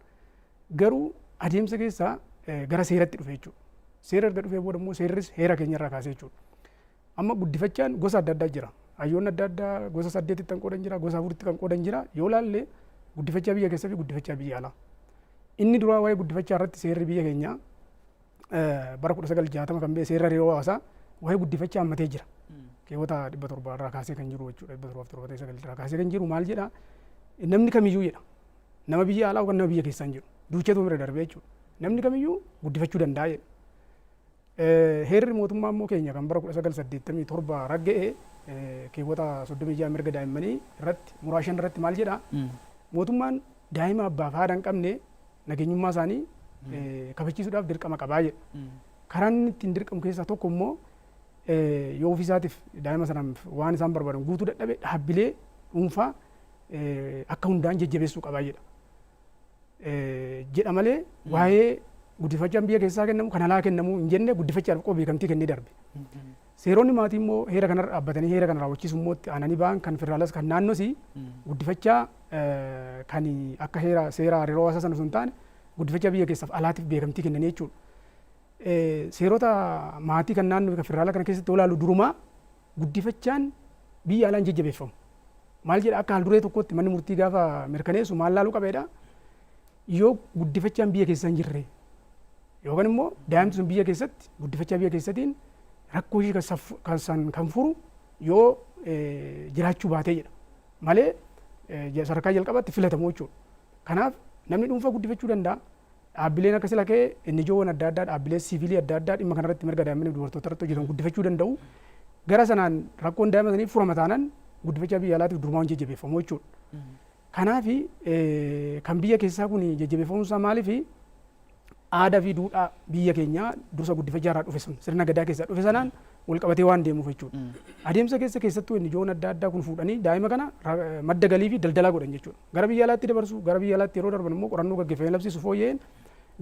Garuu adeemsa keessaa gara seeratti dhufe jechuudha. Seera erga dhufee booda immoo seerris heera keenyarraa kaasee jechuudha. Amma guddifachaan gosa adda addaa jira. Hayyoonni adda addaa gosa saddeetitti kan qoodan jira, gosa afuritti kan qoodan jira. Yoo laalle, guddifachaa biyya keessaa fi guddifachaa biyya alaa. Inni duraa waa'ee guddifachaa irratti seerri biyya keenyaa bara 1960 kan ba'e seera hariiroo hawaasaa waa'ee guddifachaa hammatee jira. Keewwata 700 irraa kaasee kan jiru jechuudha. 779 irraa kaasee kan jiru maal jedha? Namni kamiyyuu jedha. Nama biyya alaa yookaan nama biyya keessaa hin jedhu. Duuchatu bira darbee jechuudha. Namni kamiyyuu guddifachuu danda'a jedha. Heerri mootummaa immoo keenya kan bara 1987 ragga'e keewwata 36 mirga daa'immanii irratti muraa 5 irratti maal jedha? Mootummaan daa'ima abbaaf haadha hin qabne nageenyummaa isaanii kabachiisuudhaaf dirqama qabaa jedha. Karaan inni ittiin dirqamu keessaa tokko immoo, yoo ofiisaatiif daa'ima sanaaf waan isaan barbaadan guutuu dadhabe, dhaabbilee dhuunfaa akka hundaan jajjabeessuu qabaa jedha. Jedha malee waa'ee guddifachaan biyya keessaa kennamu kan alaa kennamu hin jenne, guddifachaadhaaf qofa beekamtii kennee darbe. Seeronni maatii immoo heera kanarra dhaabbatanii heera kana raawwachiisuu immoo itti aananii ba'an kan federaalas kan naannoos guddifachaa kan akka heera seera hariiroo hawaasaa sana osoo hin taane guddifachaa biyya keessaaf alaatiif beekamtii kennanii jechuudha. Seerota maatii kan naannoo fi kan federaalaa kana keessatti olaalu durumaa guddifachaan biyya alaan jajjabeeffamu. Maal jedha? Akka haal-duree tokkotti manni murtii gaafa mirkaneessu maal laaluu qabeedha? Yoo guddifachaan biyya keessa hin jirre yookaan immoo daa'imti sun biyya keessatti guddifachaa biyya keessatiin rakkoo ishee kan san kan furu yoo jiraachuu baatee jedha malee sadarkaa jalqabaatti filatamu jechuudha. Kanaaf namni dhuunfaa guddifachuu danda'a. Dhaabbileen akka sila ka'e NGOwwan adda addaa, dhaabbilee siivilii adda addaa dhimma kanarratti mirga daa'immanii fi dubartoota irratti hojjetan guddifachuu danda'u. Gara sanaan rakkoon daa'ima sanii furama taanaan guddifachaa biyya alaatiif durumaa hin jajjabeeffamu jechuudha. Kanaaf kan biyya keessaa kun jajjabeeffamuun isaa maaliif? Aadaa fi duudhaa biyya keenyaa dursa guddifachaa irraa dhufe sun sirna gadaa keessaa dhufe sanaan wal qabatee waan deemuuf jechuudha. Adeemsa keessa keessattuu NGO'n adda addaa kun fuudhanii daa'ima kana madda galii fi daldalaa godhan jechuudha. Gara biyya alaatti dabarsu. Gara biyya alaatti yeroo darban immoo qorannoo gaggeeffamee labsiisu fooyya'een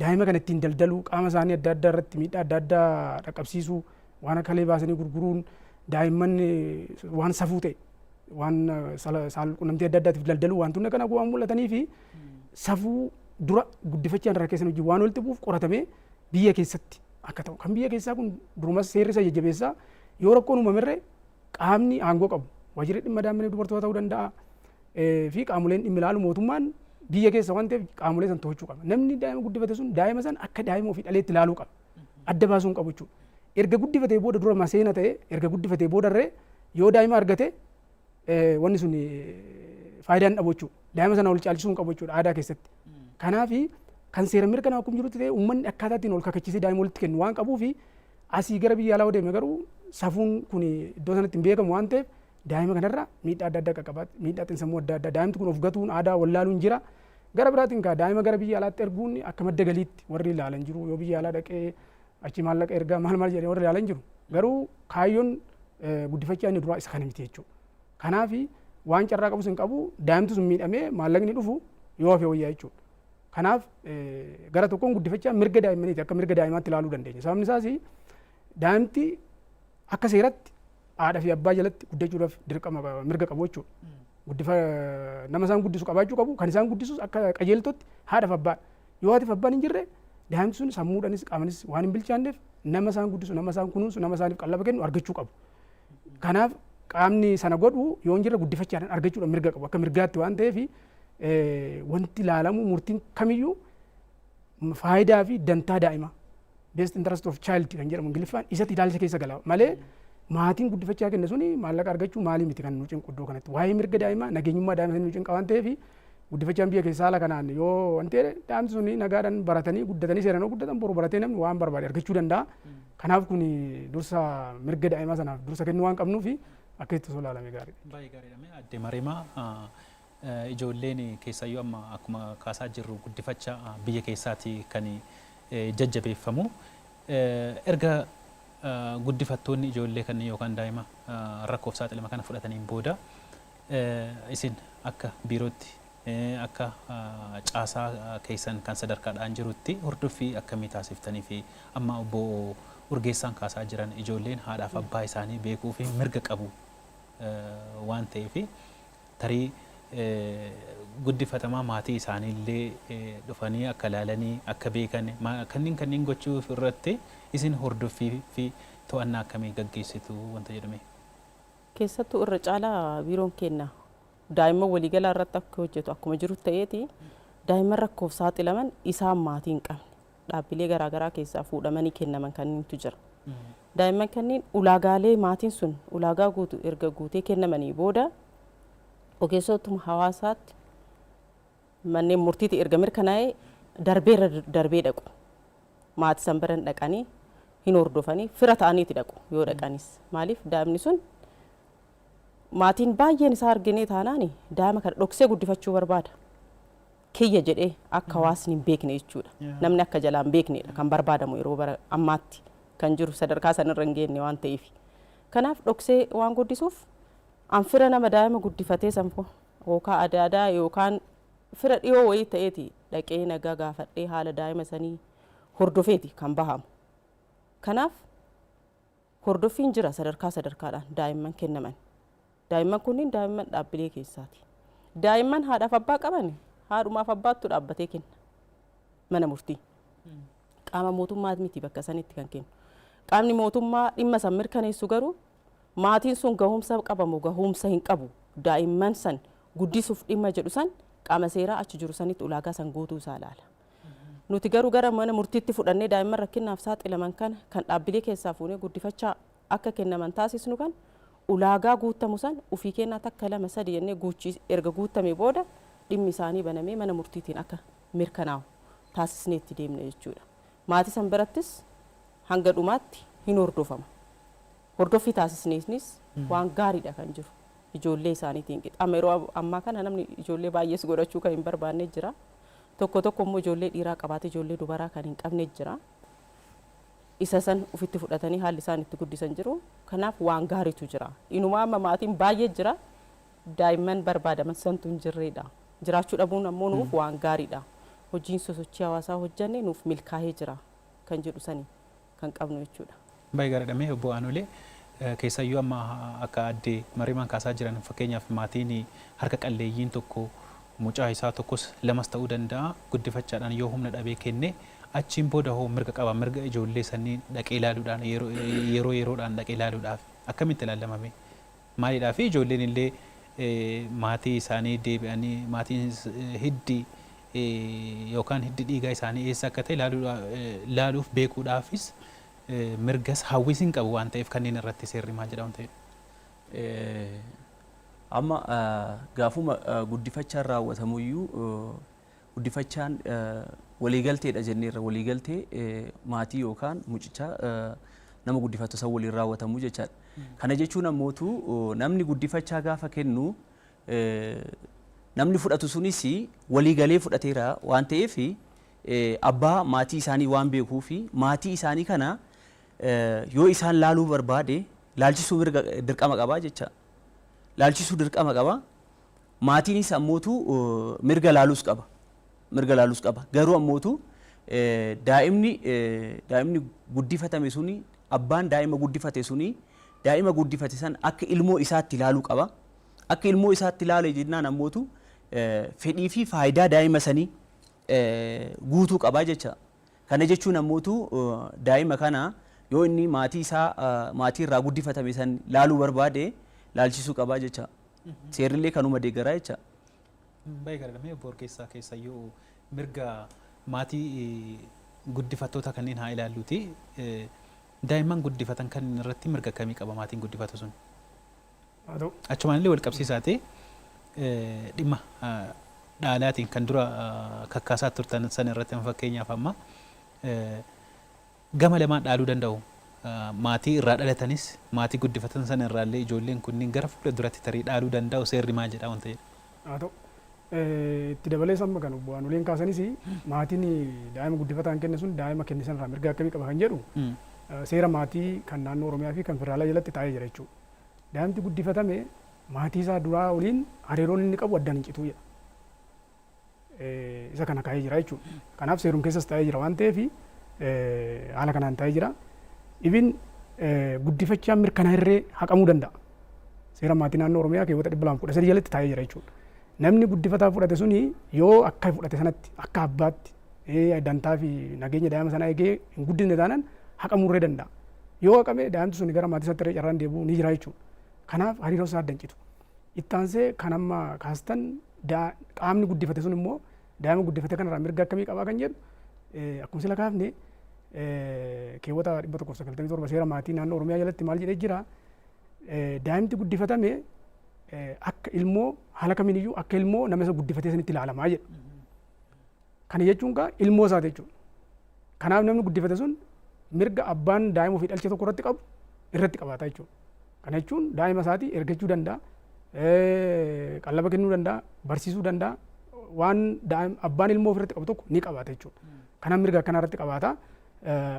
daa'ima kana ittiin daldaluu, qaama isaanii adda addaa irratti miidhaa adda addaa dhaqqabsiisuu, waan akka kalee baasanii gurguruun, daa'imman waan safuu ta'e waan saalqunnamtii adda addaatiif daldaluu, wantoonni akkana waan mul'atanii fi safuu dura guddifachaan irraa keessan hojii waan walitti bu'uuf qoratamee biyya keessatti akka ta'u. Kan biyya keessaa kun durumas seerri isa jajjabeessaa. Yoo rakkoon uumamerree qaamni aangoo qabu waajjirri dhimma daa'immanii dubartoota ta'uu danda'a fi qaamoleen dhimmi ilaalu mootummaan biyya keessa waan ta'eef qaamolee san to'achuu qaba. Namni daa'ima guddifate sun daa'ima san akka daa'ima ofii dhaleetti ilaaluu qaba. Adda baasuu hin qabu jechuudha. Erga guddifatee booda, dura maseena ta'e, erga guddifatee boodarree yoo daa'ima argate wanni sun faayidaa hin dhabu jechuudha. Daa'ima sana ol caalchisuu hin qabu jechuudha aadaa keessatti. Kanaafi kan seera mirkanaa akkuma jirutti ta'e uummanni akkaataa ittiin ol kakachisee daa'ima walitti kennu waan qabuufi asii gara biyya alaa deeme garuu safuun kun iddoo sanatti hin beekamu waan ta'eef daa'ima kanarra miidhaa adda addaa qaqqabaatti, miidhaa xiinsammuu adda addaa, daa'imti kun of gatuun, aadaa wallaaluun jira. Gara biraatiin kaa daa'ima gara biyya alaatti erguun akka madda galiitti warri ilaalan jiru. Yoo biyya alaa dhaqee achi maallaqa ergaa maal maal jedhanii warri ilaalan jiru. Garuu kaayyoon guddifachaa inni duraa isa kana miti jechuudha. Kanaafi waan carraa qabus hin qabu, daa'imti sun miidhamee maallaqni dhufu yoo hafe wayyaa jechuudha. Kanaaf gara tokkoon guddifachaa mirga daa'immaniiti, akka mirga daa'imaatti ilaaluu dandeenya. Sababni isaas daa'imti akka seeratti haadha fi abbaa jalatti guddachuudhaaf dirqama mirga qabu jechuudha. Guddifa nama isaan guddisu qabaachuu qabu, kan isaan guddisus akka qajeeltotti haadha fi abbaa. Yoo haati fi abbaan hin jirre daa'imti sun sammuudhaanis qaamanis waan hin bilchaanneef nama isaan guddisu, nama isaan kunuunsu, nama isaaniif qallaba kennu argachuu qabu. Kanaaf qaamni sana godhu yoo hin jirre guddifachaadhaan argachuudhaan mirga qabu akka mirgaatti waan ta'eef wanti ilaalamu murtiin kamiyyuu faayidaa fi dantaa daa'imaa, best interest of child kan jedhamu Ingiliffaan, isatti ilaalcha keessa gala malee maatiin guddifachaa kenne suni maallaqa argachuu maalii miti. Kan nu cinqu iddoo kanatti waa'ee mirga daa'imaa, nageenyummaa daa'ima sanii nu cinqa waan ta'eef guddifachaan biyya keessaa haala kanaan yoo wanti jedhe daa'imti suni nagaadhaan baratanii guddatanii seeraan yoo guddatan boru baratee namni waan barbaade argachuu danda'a. Kanaaf kun dursa mirga daa'imaa sanaaf dursa kennuu waan qabnuufi akkasitti osoo ilaalame gaariidha. Baay'ee gaariidha. Mee Aadde Mariimaa, ijoolleen keessayyuu amma akkuma kaasaa jirru guddifacha biyya keessaati kan jajjabeeffamu. Erga guddifattoonni ijoollee kanneen yookaan daa'ima rakkoof saaxilama kana fudhataniin booda isin akka biirootti, akka caasaa keessan kan sadarkaadhaan jirutti hordoffii akkamii taasiftanii fi amma obbo Urgeessaan kaasaa jiran ijoolleen haadhaaf abbaa isaanii beekuu fi mirga qabu waan ta'eef tarii guddifatamaa maatii isaaniillee dhufanii akka ilaalanii akka beekan kanneen kanneen gochuu irratti isin hordoffii fi to'annaa akkamii gaggeessitu wanta jedhame? Keessattuu irra caalaa biiroon keenya daa'imman waliigalaa irratti akka hojjetu akkuma jiru ta'eeti daa'imman rakkoof saaxilaman isaan maatii hin qabne dhaabbilee garaagaraa keessaa fuudhamanii kennaman kanneentu jira. Daa'imman kanneen ulaagaalee maatiin sun ulaagaa guutu erga guutee kennamanii booda ogeessotuma hawaasaatti manneen murtiitti erga mirkanaa'ee darbeerra darbee dhaqu. Maatii san bira dhaqanii hin hordofanii, fira ta'aniiti dhaqu yoo dhaqanis. Maaliif? Daa'imni sun maatiin baay'een isaa arginee taanaan daa'ima kana dhoksee guddifachuu barbaada. Kiyya jedhee akka hawaasni hin beekne jechuudha. Namni akka jalaa hin beeknedha kan barbaadamu yeroo bara ammaatti kan jiru sadarkaa sanarra hin geenye waan ta'eef. Kanaaf dhoksee waan guddisuuf an fira nama daa'ima guddifatee san yookaan adaadaa yookaan fira dhiyoo wayii ta'eeti dhaqee nagaa gaafadhee haala daa'ima sanii hordofeeti kan bahamu. Kanaaf Hordoffiin jira sadarkaa sadarkaadhaan daa'imman kennaman. Daa'imman kunniin daa'imman dhaabbilee keessaati. Daa'imman haadhaaf abbaa qaban haadhumaaf abbaattu dhaabbatee kenna mana murtii. Qaama mootummaa miti bakka sanitti kan kennu. Qaamni mootummaa dhimma san mirkaneessu garuu maatiin sun gahumsa qabamu gahumsa hin qabu daa'imman san guddisuuf dhimma jedhu san qaama seeraa achi jiru sanitti ulaagaa san guutuu isaa ilaala. Nuti garuu gara mana murtiitti fudhannee daa'imman rakkinaaf saaxilaman kana kan dhaabbilee keessaa fuunee guddifachaa akka kennaman taasisnu kan ulaagaa guutamu san ofii kennaa takka lama sadi jennee guuchii erga guutame booda dhimmi isaanii banamee mana murtiitiin akka mirkanaa'u taasisnee itti deemna jechuudha. Maatii san birattis hanga dhumaatti hin hordofama. Hordoffii taasisneesnis waan gaariidha kan jiru. Ijoollee isaaniitiin qixa. Amma yeroo ammaa kana namni ijoollee baay'ees godhachuu kan hin barbaanne jira. Tokko tokko immoo ijoollee dhiiraa qabaate ijoollee dubaraa kan hin qabne jira. Isa san ofitti fudhatanii haalli isaan itti guddisan jiru. Kanaaf waan gaariitu jira. Inumaa amma maatiin baay'ee jira. Daa'imman barbaadaman santu hin jirredha. Jiraachuu dhabuun ammoo nuuf waan gaariidha. Hojiin sosochii hawaasaa hojjanne nuuf milkaa'ee jira kan jedhu sani kan qabnu jechuudha. Baay'ee gaariidha. Mee obbo Aanolee, keessayyuu amma akka addee Mariimaan kaasaa jiran, fakkeenyaaf maatiin harka qalleeyyiin tokko mucaa isaa tokkos lamas ta'uu danda'a guddifachaadhaan yoo humna dhabee kenne, achiin booda hoo mirga qaba, mirga ijoollee sanii dhaqee ilaaluudhaan, yeroo yeroodhaan dhaqee ilaaluudhaaf akkamitti ilaalamame? Maaliidhaa fi ijoolleen illee maatii isaanii deebi'anii maatiin hiddi yookaan hiddi dhiigaa isaanii eessa akka ta'e ilaaluuf beekuudhaafis mirgas hawwiis hin qabu waan ta'eef, kanneen irratti seerri maal jedha waan ta'eef? Amma gaafuma guddifachaan raawwatamuyyuu guddifachaan waliigalteedha jenneerra. Waliigaltee maatii yookaan mucichaa nama guddifatu san waliin raawwatamu jechaadha. Kana jechuun ammootu namni guddifachaa gaafa kennu namni fudhatu sunis waliigalee fudhateera waan ta'eef, abbaa maatii isaanii waan beekuu fi maatii isaanii kana yoo isaan laaluu barbaade laalchisuu mirga dirqama qabaa jecha. Laalchisuu dirqama qaba. Maatiinis ammootu mirga laaluus qaba. Mirga laaluus qaba. Garuu ammootu daa'imni guddifatame suni, abbaan daa'ima guddifate suni, daa'ima guddifate san akka ilmoo isaatti ilaaluu qaba. Akka ilmoo isaatti ilaale jennaan ammootu fedhii fi faayidaa daa'ima sanii guutuu qabaa jecha. Kana jechuun ammootu daa'ima kana yoo inni maatii isaa maatii irraa guddifatame san laaluu barbaade laalchisuu qabaa jecha. Seerrillee kanuma deeggaraa jecha. Baay'ee gaariidha. Mee obbo Orkeessaa, keessayyuu mirga maatii guddifattoota kanneen haa ilaalluuti. Daa'imman guddifatan kanneen irratti mirga akkamii qaba maatiin guddifatu sun? Haa ta'u. Achumaan illee wal qabsiisaati dhimma dhaalaatiin kan dura kakkaasaa turtan san irratti, fakkeenyaaf amma gama lamaan dhaaluu danda'u. Maatii irraa dhalatanis maatii guddifatan sana irraallee ijoolleen kunniin gara fuula duratti tarii dhaaluu danda'u, seerri maal jedha wanta jedhu? Haa ta'u. Itti dabalees amma kan obbo Aanoleen kaasanis, maatiin daa'ima guddifataan kenne sun daa'ima kenne sanarraa mirga akkamii qaba kan jedhu seera maatii kan naannoo Oromiyaa fi kan federaalaa jalatti taa'ee jira jechuudha. Daa'imti guddifatame maatii isaa duraa waliin hariiroon inni qabu addaan hin cituu jedha. Isa kana kaa'ee jira jechuudha. Kanaaf seerum keessas taa'ee jira waan ta'eef haala kanaan taa'ee jira. Ibin guddifachaan mirkanaa'irree haqamuu danda'a. Seera maatii naannoo Oromiyaa keewwata 213 jalatti taa'ee jira jechuudha. Namni guddifataa fudhate suni yoo akka fudhate sanatti akka abbaatti dantaa fi nageenya daa'ima sanaa eegee hin guddisne taanaan haqamuurree danda'a. Yoo haqame daa'imti sun gara maatii isaatti carraan deebi'uu ni jira jechuudha. Kanaaf hariiroo isaa adda hin citu. Ittaansee kan amma kaastan, qaamni guddifate sun immoo daa'ima guddifate kanarraa mirga akkamii qabaa kan jedhu, akkuma sila kaafne keewwata 197 seera maatii naannoo Oromiyaa jalatti maal jedhee jira? Daa'imti guddifatame akka ilmoo haala kamiin iyyuu akka ilmoo nama isa guddifatee sanitti ilaalamaa jedha. Kana jechuun kaa ilmoo isaati jechuudha. Kanaaf namni guddifate sun mirga abbaan daa'ima ofii dhalche tokko irratti qabu irratti qabaata jechuudha. Kana jechuun daa'ima isaatii ergachuu danda'a, qallaba kennuu danda'a, barsiisuu danda'a, waan abbaan ilmoo ofirratti qabu tokko ni qabaata jechuudha. Kanaaf mirga akkanaa irratti qabaata.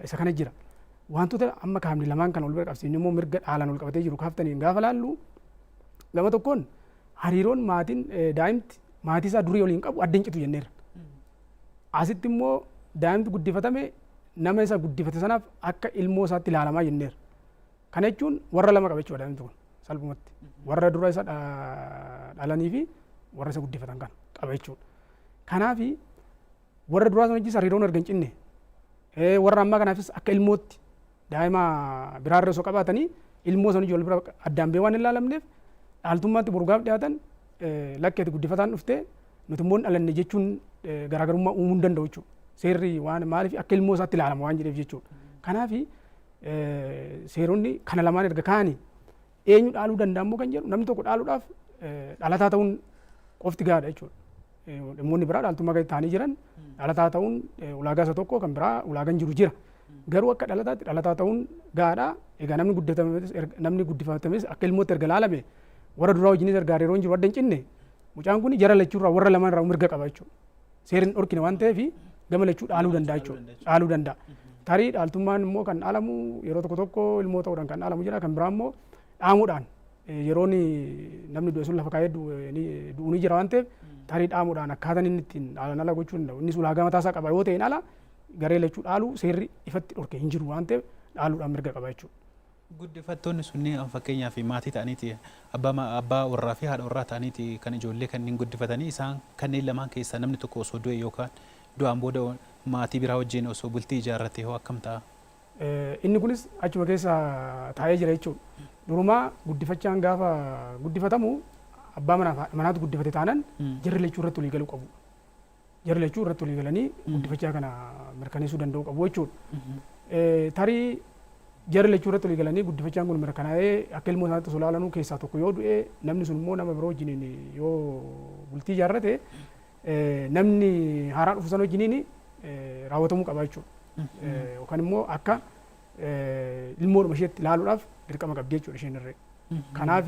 Isa kana jira. Wantoota amma kaafne lamaan kan wal bira qabsiifne immoo mirga dhaalaan wal qabatee jiru kaaftaniin gaafa laallu, gama tokkoon hariiroon maatiin daa'imti maatii isaa durii waliin qabu adda hin citu jenneerra. Asitti immoo daa'imti guddifatame nama isa guddifate sanaaf akka ilmoo isaatti ilaalamaa jenneerra. Kana jechuun warra lama qaba jechuudha daa'imti kun salphumatti. Warra dura isa dhalanii fi warra isa guddifatan kana qaba jechuudha. Kanaaf warra duraa sana wajjin hariiroon erga hin cinne, warra ammaa kanaafis akka ilmootti daa'ima biraarra osoo qabaatanii ilmoo sana wajjin wal bira addaan ba'ee waan hin ilaalamneef, dhaaltummaatti boru gaaf dhiyaatan lakkeeti guddifataan dhuftee nuti immoo hin dhalanne jechuun garaagarummaa uumuu hin danda'u jechuudha. Seerri waan maaliif akka ilmoo isaatti ilaalama waan jedheef jechuudha. Kanaaf seeronni kana lamaan erga kaa'anii, eenyu dhaaluu danda'a immoo kan jedhu, namni tokko dhaaluudhaaf dhalataa ta'uun qofti gahaadha jechuudha. Dhimmoonni biraa dhaaltummaa gadi ta'anii jiran, dhalataa ta'uun ulaagaa isa tokko, kan biraa ulaagaan jiru jira. Garuu akka dhalataatti dhalataa ta'uun gahaadha. Egaa namni guddatames, namni guddifatames akka ilmootti erga ilaalame, warra duraa wajjinis erga hariiroon jiru adda hin cinne, mucaan kun jara lachuurraa, warra lamaan irraa mirga qaba jechuudha. Seerri hin dhorkine waan ta'eef gama lachuu dhaaluu danda'a jechuudha. Dhaaluu danda'a. Tarii dhaaltummaan immoo kan dhaalamu yeroo tokko tokko ilmoo ta'uudhaan kan dhaalamu jira, kan biraa immoo dhaamuudhaan, yeroon namni du'e sun lafa kaa'ee du'u ni jira waan ta'eef, tarii dhaamuudhaan akkaataan inni ittiin dhaalan ala gochuu danda'u. Innis ulaagaa mataa isaa qaba yoo ta'een ala garee lachuu dhaaluu seerri ifatti dhorke hin jiru waan ta'eef dhaaluudhaan mirga qaba jechuudha. Guddifattoonni sunniin fakkeenyaaf maatii ta'aniiti, abbaa warraa fi haadha warraa ta'aniiti kan ijoollee kanneen guddifatanii, isaan kanneen lamaan keessaa namni tokko osoo du'e yookaan du'aan booda maatii biraa wajjin osoo bultii ijaarrate hoo akkam ta'a? Inni kunis achuma keessa taa'ee jira jechuudha. Durumaa guddifachaan gaafa guddifatamu abbaa manaaf haadha manaatu guddifate taanan jarri lachuu irratti walii galuu qabu. Jarri lachuu irratti walii galanii guddifachaa kana mirkaneessuu danda'uu qabu jechuudha. Tarii jarri lachuu irratti walii galanii guddifachaan kun mirkanaa'ee akka ilmoo isaaniitti osoo ilaalanuu keessaa tokko yoo du'e, namni sun immoo nama biroo wajjiniin yoo bultii ijaarrate, namni haaraa dhufu sana wajjiniin raawwatamuu qaba jechuudha. Yookaan immoo akka ilmoodhuma isheetti ilaaluudhaaf dirqama qabdi jechuudha isheen irree. Kanaaf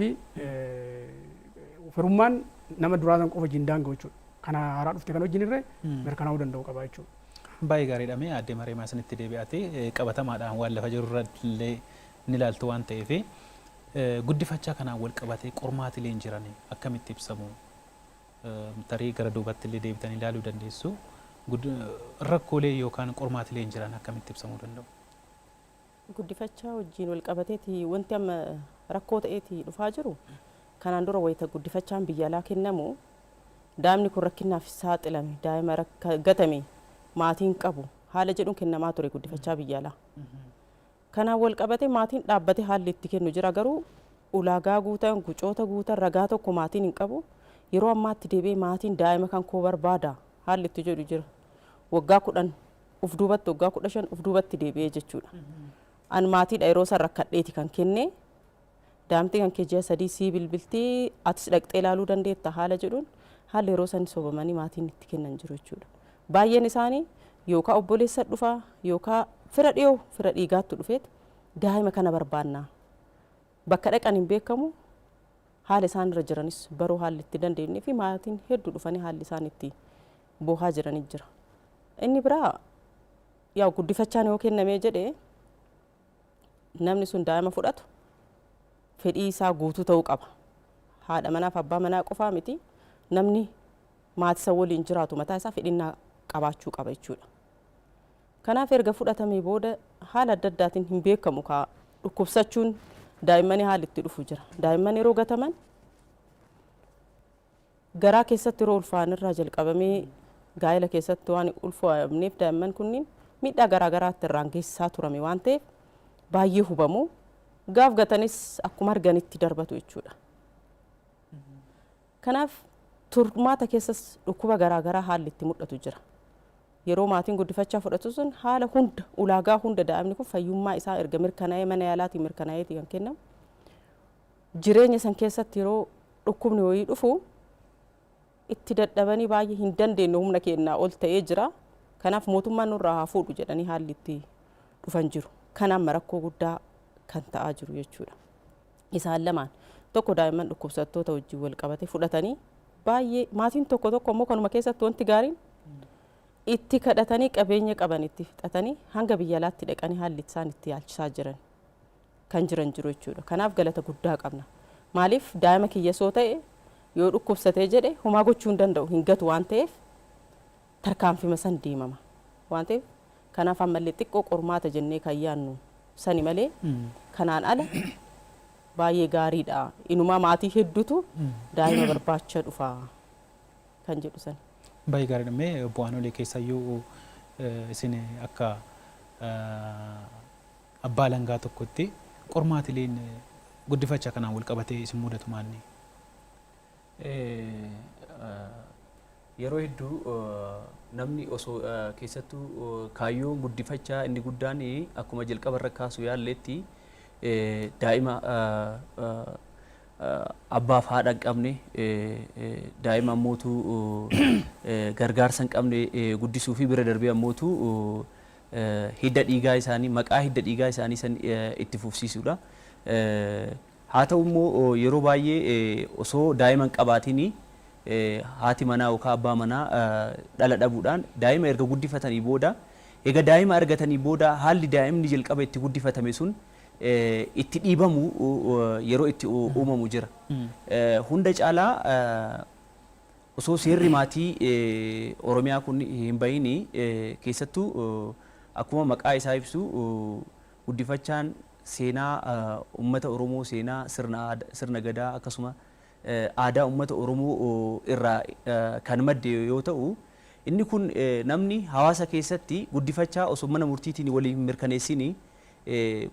firummaan nama duraa san qofa wajjin daanga'u jechuudha. Kana haaraa dhufte kan wajjin irree mirkanaa'uu danda'u qaba jechuudha. Baay'ee gaariidha. Mee aadde Mareemaa isinitti deebi'aate, qabatamaadhaan waan lafa jiru irratti illee ni ilaaltu waan ta'eef, guddifachaa kanaan wal qabatee qormaatileen jiran akkamitti ibsamu? Tarii gara duubatti illee deebitanii ilaaluu dandeessu. Rakkoolee yookaan qormaatileen jiran akkamitti ibsamuu danda'u? Guddifachaa wajjin wal qabateeti wanti amma rakkoo ta'eeti dhufaa jiru, kanaan dura wayita guddifachaan biyya alaa kennamu, daa'imni kun rakkinaaf saaxilame, daa'ima gatame, maatiin qabu haala jedhuun kennamaa ture guddifachaa biyya alaa. Kanaan wal qabate maatiin dhaabbate haalli itti kennu jira, garuu ulaagaa guutan, gucoota guutan, ragaa tokko maatiin hin qabu. Yeroo ammaatti deebi'ee maatiin daa'ima kan koo barbaada haalli itti jedhu jira. Waggaa 10 uf duubatti, waggaa 15 uf duubatti deebi'ee jechuudha. An maatiidha yeroo san rakkadheeti kan kenne. Daa'imti kan kee ji'a 3 sii bilbiltii, atis dhaqxee ilaaluu dandeetta haala jedhuun haalli yeroo san sobamanii maatiin itti kennan jiru jechuudha. Baay'een isaanii yookaan obboleessa dhufa yookaan fira dhiyoo, fira dhiigaattu dhufeet daa'ima kana barbaanna. Bakka dhaqan hin beekamu, haala isaan irra jiranis baruu haalli itti dandeenyee fi maatiin hedduu dhufanii haalli isaan itti boohaa jiranii jira. Inni biraa yaa guddifachaan yoo kennamee jedhe, namni sun daa'ima fudhatu fedhii isaa guutuu ta'uu qaba. Haadha manaaf abbaa manaa qofaa miti, namni maatii isa waliin jiraatu mataa isaa fedhinnaa qabaachuu qaba jechuudha. Kanaaf erga fudhatamee booda haala adda addaatiin hin beekamu kaa dhukkubsachuun daa'immanii haalli itti dhufu jira. Daa'imman yeroo gataman garaa keessatti yeroo ulfaa'an irraa jalqabamee gaa'ela keessatti waan ulfaa'amneef, daa'imman kunniin miidhaa garaa garaatti irraan geessisaa turame waan ta'eef baay'ee hubamu. Gaaf gatanis akkuma arganitti darbatu jechuudha. Kanaaf turmaata keessas dhukkuba garaa garaa haalli itti mul'atu jira. Yeroo maatiin guddifachaa fudhatu sun haala hunda, ulaagaa hunda, daa'imni kun fayyummaa isaa erga mirkanaa'ee mana yaalaatiin mirkanaa'eeti kan kennamu. Jireenya san keessatti yeroo dhukkubni wayii dhufu itti dadhabanii baay'ee hin dandeenye, humna keenyaa ol ta'ee jira. Kanaaf mootummaan nurraa haa fuudhu jedhanii haalli itti dhufan jiru. Kan amma rakkoo guddaa kan ta'aa jiru jechuudha. Isaan lamaan tokko daa'imman dhukkubsattoota wajjin wal qabate fudhatanii baay'ee maatiin tokko tokko immoo kanuma keessatti wanti gaariin itti kadhatanii qabeenya qaban itti fixatanii hanga biyya alaatti dhaqanii haalli isaan itti yaalchisaa jiran kan jiran jiru jechuudha. Kanaaf galata guddaa qabna. Maaliif daa'ima kiyya soo ta'e yoo dhukkubsatee jedhe homaa gochuu hin danda'u, hin gatu waan ta'eef tarkaanfima san deemama waan ta'eef, kanaaf ammallee xiqqoo qormaata jennee kan yaadnu Sani malee kanaan ala baay'ee gaariidha. Inumaa maatii hedduutu daa'ima barbaacha dhufa kan jedhu sani. Baay'ee gaariidha. Mee bu'aan olee keessayyuu isin akka abbaa alangaa tokkotti qormaatileen guddifachaa kanaan wal qabatee isin mudatu maanni? Yeroo hedduu namni osoo keessattuu kaayyoon guddifachaa inni guddaan akkuma jalqaba irra kaasu yaalletti daa'ima abbaaf haadha hin qabne, daa'ima ammootu gargaarsa hin qabne guddisuu fi bira darbee ammootu hidda dhiigaa isaanii, maqaa hidda dhiigaa isaanii san itti fufsiisuudha. Haa ta'u immoo yeroo baay'ee osoo daa'ima hin qabaatiin haati manaa yookaan abbaa manaa dhala dhabuudhaan daa'ima erga guddifatanii booda, egaa daa'ima argatanii booda haalli daa'imni jalqaba itti guddifatame sun itti dhiibamu yeroo itti uumamu jira. Hunda caalaa osoo seerri maatii Oromiyaa kun hin bahin, keessattuu akkuma maqaa isaa ibsu guddifachaan seenaa uummata Oromoo, seenaa sirna gadaa, akkasuma aadaa uummata Oromoo irraa kan madde yoo ta'u, inni kun namni hawaasa keessatti guddifachaa osoo mana murtiitiin walii hin mirkaneessini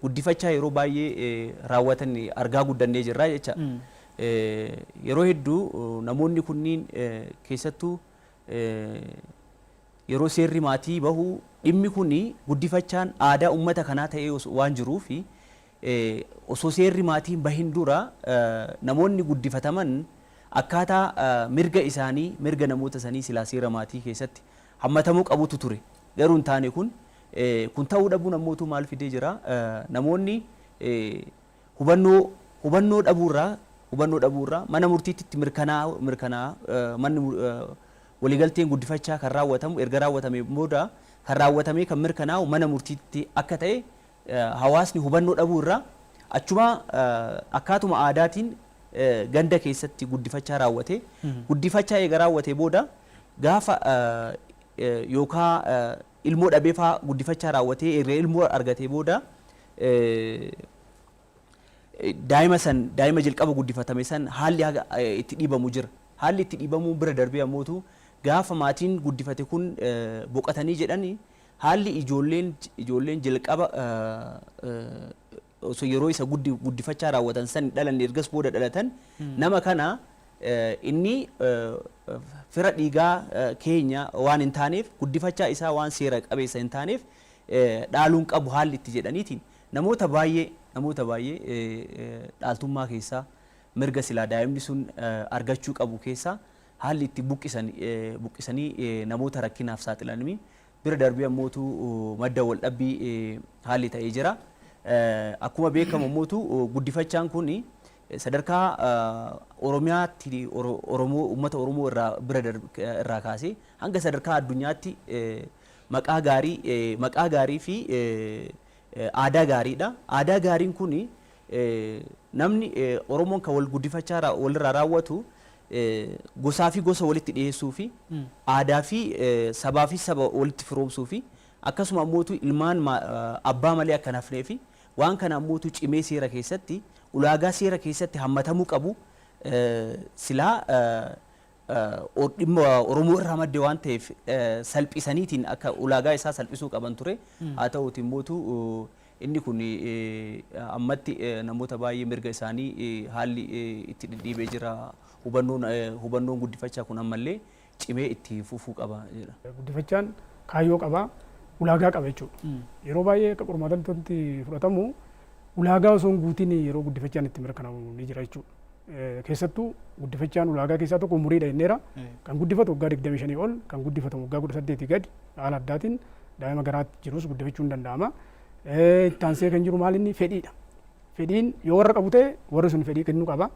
guddifachaa yeroo baay'ee raawwatan argaa guddannee jirra jecha. Yeroo hedduu namoonni kunniin keessattuu yeroo seerri maatii bahu dhimmi kun guddifachaan aadaa uummata kanaa ta'ee waan jiruuf, osoo seerri maatii hin bahin dura namoonni guddifataman akkaataa mirga isaanii, mirga namoota sanii silaa seera maatii keessatti hammatamuu qabutu ture. Garuu hin taane. Kun ta'uu dhabuun ammootu maal fidee jira? Namoonni hubannoo dhabuurraa mana murtiitti mirkanaa manni waliigalteen guddifachaa kan raawwatamu erga raawwatame booda kan raawwatamee kan mirkanaa'u mana murtiitti akka ta'e hawaasni hubannoo dhabuu irraa achuma akkaatuma aadaatiin ganda keessatti guddifachaa raawwate. Guddifachaa eega raawwate booda gaafa yookaa ilmoo dhabeefaa guddifachaa raawwatee erga ilmoo argatee booda daa'ima san, daa'ima jalqaba guddifatame san haalli haga itti dhiibamu jira. Haalli itti dhiibamuu bira darbee ammootu gaafa maatiin guddifate kun boqotanii jedhani haalli ijoolleen jalqaba osoo yeroo isa guddifachaa raawwatan san dhalan ergas booda dhalatan nama kana inni fira dhiigaa keenya waan hin taaneef, guddifachaa isaa waan seera qabeessa hin taaneef dhaaluun qabu haalli itti jedhaniitiin namoota baay'ee dhaaltummaa keessaa, mirga silaa daa'imni sun argachuu qabu keessaa haalli itti buqqisanii namoota rakkinaaf saaxilanii bira darbee ammootu madda waldhabbii haalli ta'ee jira. Akkuma beekamu ammootu guddifachaan kun sadarkaa Oromiyaatti Oromoo, uummata Oromoo irraa bira irraa kaasee hanga sadarkaa addunyaatti maqaa gaarii fi aadaa gaariidha. Aadaa gaariin kun namni Oromoon kan wal guddifachaa walirraa raawwatu gosaa fi gosa walitti dhiyeessuu fi aadaa fi sabaa fi saba walitti firoomsuu fi akkasuma ammootu ilmaan abbaa malee akka hin hafnee fi waan kana ammootu cimee seera keessatti, ulaagaa seera keessatti hammatamuu qabu silaa dhimma Oromoo irraa madde waan ta'eef salphisaniitiin akka ulaagaa isaa salphisuu qaban ture. Haa ta'uuti immootu inni kun ammatti namoota baay'ee mirga isaanii haalli itti dhidhiibee jira. Hubannoon guddifachaa kun ammallee cimee itti fufuu qaba jedha. Guddifachaan kaayyoo qaba, ulaagaa qaba jechuudha. Yeroo baay'ee akka qormaatatti fudhatamu ulaagaa osoo hin guutiin yeroo guddifachaan itti mirkanaa'u ni jira jechuudha. Keessattuu guddifachaan ulaagaa keessaa tokko umuriidha jenneera. Kan guddifatu waggaa 25 ol, kan guddifatamu waggaa 18 gadi, haala addaatiin daa'ima garaatti jirus guddifachuun danda'ama. Itti aansee kan jiru maal inni fedhiidha. Fedhiin yoo warra qabu ta'e warri sun fedhii kennuu qaba.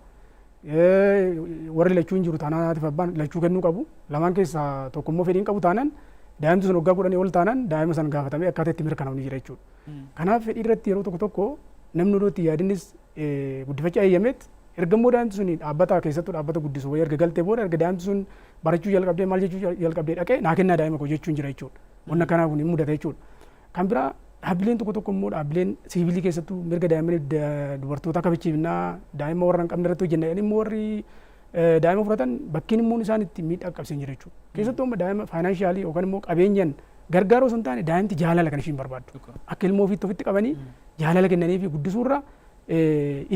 Warri lachuu hin jiru taanaan haatiif abbaan lachuu kennuu qabu. Lamaan keessaa tokko immoo fedhiin qabu taanaan daa'imti sun waggaa 10 ol taanaan daa'ima san gaafatamee akkaataa itti mirkanaa'u ni jira jechuudha. Kanaaf fedhii irratti yeroo tokko tokko namni odoo itti yaadinis guddifachaa eeyyameet erga immoo daa'imti sun dhaabbata keessattuu dhaabbata guddisu wayii erga galtee booda, erga daa'imti sun barachuu jalqabdee maal jechuu jalqabdee dhaqee naa kennaa daa'ima koo jechuun jira jechuudha. Wanna kanaa kun hin mudata jechuudha. Kan biraa Dhaabbileen tokko tokko immoo dhaabbileen siivilii keessattuu mirga daa'immanii dubartoota kabachiifnaa, daa'ima warra hin qabne irratti hojjenna jedhanii immoo warri daa'ima fudhatan bakkeen immoo isaan itti miidhaa qaqqabsiisan jira jechuudha. Keessattuu amma daa'ima financially yookaan immoo qabeenyaan gargaaruu osoo hin taane daa'imti jaalala kan ishiin barbaaddu. Akka ilmoo ofiitti ofitti qabanii jaalala kennanii fi guddisuurra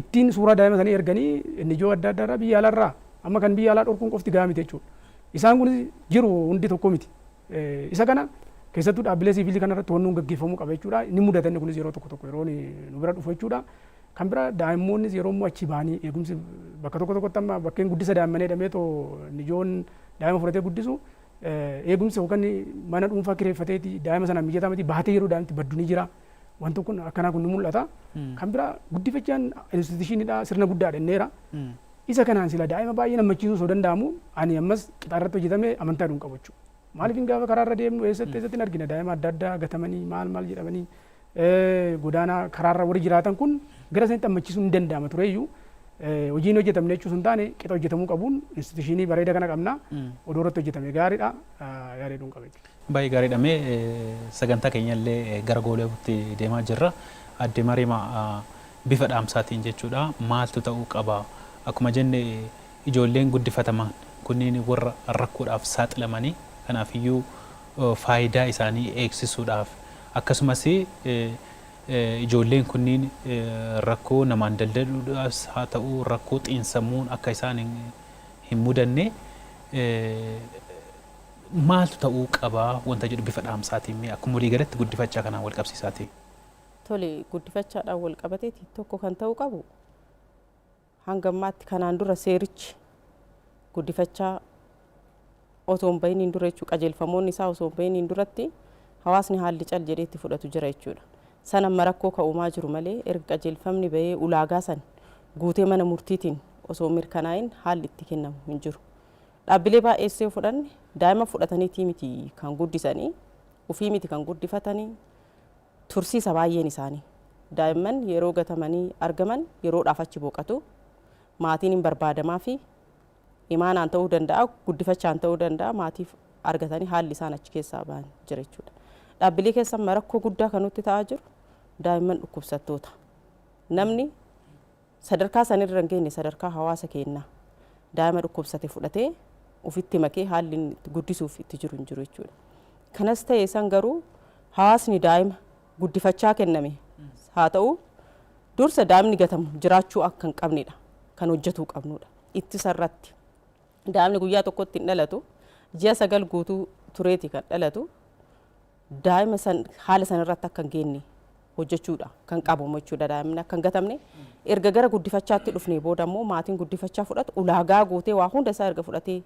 ittiin suuraa daa'ima sanii erganii NGO adda addaa irraa, biyya alaarraa, amma kan biyya alaa dhorkuun qofti gahaa miti jechuudha. Isaan kunis jiru, hundi tokko miti. Isa kana keessattuu dhaabbilee siivilii kana irratti to'annoon gaggeeffamuu qaba jechuudha. Ni mudata, inni kunis yeroo tokko tokko yeroo nu bira dhufu jechuudha. Kan bira daa'immoonnis yeroo immoo achi ba'anii eegumsi bakka tokko tokkotti amma bakkeen guddisa daa'immanii jedhamee too NGOn daa'ima fudhatee guddisu eegumsi yookaan mana dhuunfaa kireeffateeti daa'ima sanaan mijataa miti, baatee yeroo daa'imti baddu ni jira. Wanti kun akkanaa kun ni mul'ata. Kan bira guddifachaan institutioniidha, sirna guddaadha inneera. Isa kanaan sila daa'ima baay'ee nammachiisuu osoo danda'amu ani ammas qixaa irratti hojjetame amantaa dhuun qabu jechuudha. Maaliif hin gaafa karaarra deemnu eessatti eessatti hin argina daa'ima adda addaa gatamanii maal maal jedhamanii godaanaa karaarra warri jiraatan kun gara sanitti hammachiisuun ni danda'ama tureyyuu hojiin hojjetamne jechuus hin taane qixa hojjetamuu qabuun institutionii bareeda kana qabna, odoo irratti hojjetame gaariidha yaada jedhuun qaba jechuudha. Baay'ee gaariidha. Mee sagantaa keenya illee gara goolabuutti deemaa jirra. Adde Mariima, bifa dhaamsaatiin jechuudha, maaltu ta'uu qaba? Akkuma jenne ijoolleen guddifataman kunniin warra rakkoodhaaf saaxilamanii, kanaafiyyuu faayidaa isaanii eegsisuudhaaf, akkasumas ijoolleen kunniin rakkoo namaan daldaluudhaas haa ta'u rakkoo xiinsammuun akka isaan hin mudanne maaltu ta'uu qaba wanta jedhu bifa dhaamsaatiin mee akkuma waliigalatti guddifachaa kanaan wal qabsiisaati. Tole, guddifachaadhaan wal qabateeti tokko kan ta'uu qabu hanga ammaatti kanaan dura seerichi guddifachaa osoo hin bahiniin dura jechuudha, qajeelfamoonni isaa osoo hin bahiniin duratti hawaasni haalli cal jedhee itti fudhatu jira jechuudha. San amma rakkoo ka'umaa jiru malee erga qajeelfamni bahee ulaagaa san guutee mana murtiitiin osoo mirkanaa'in haalli itti kennamu hin jiru. Dhaabbilee baay'eessee fudhanne daa'ima fudhataniitii miti kan guddisanii, ufii miti kan guddifatanii, tursiisa baay'een isaanii. Daa'imman yeroo gatamanii argaman yeroodhaaf achi boqotu. Maatiin hin barbaadamaa fi imaanaan ta'uu danda'a, guddifachaan ta'uu danda'a, maatiif argatanii haalli isaan achi keessaa bahan jira jechuudha. Dhaabbilee keessa amma rakkoo guddaa kan nutti ta'aa jiru daa'imman dhukkubsattoota. Namni sadarkaa sanirra hin geenye sadarkaa hawaasa keenyaa daa'ima dhukkubsate fudhatee ofitti makee haalli inni itti guddisuuf itti jiru hin jiru jechuudha. Kanas ta'e san garuu hawaasni daa'ima guddifachaa kenname haa ta'u dursa daa'imni gatamu jiraachuu akka hin qabnedha kan hojjetuu qabnudha. Ittisa irratti daa'imni guyyaa tokkotti hin dhalatu, ji'a 9 guutuu tureeti kan dhalatu. Daa'ima san haala san irratti akka hin geenye hojjechuudha kan qabamu jechuudha. Daa'imni akka hin gatamne erga gara guddifachaatti dhufnee booda immoo maatiin guddifachaa fudhatu ulaagaa guutee waa hunda isaa erga fudhatee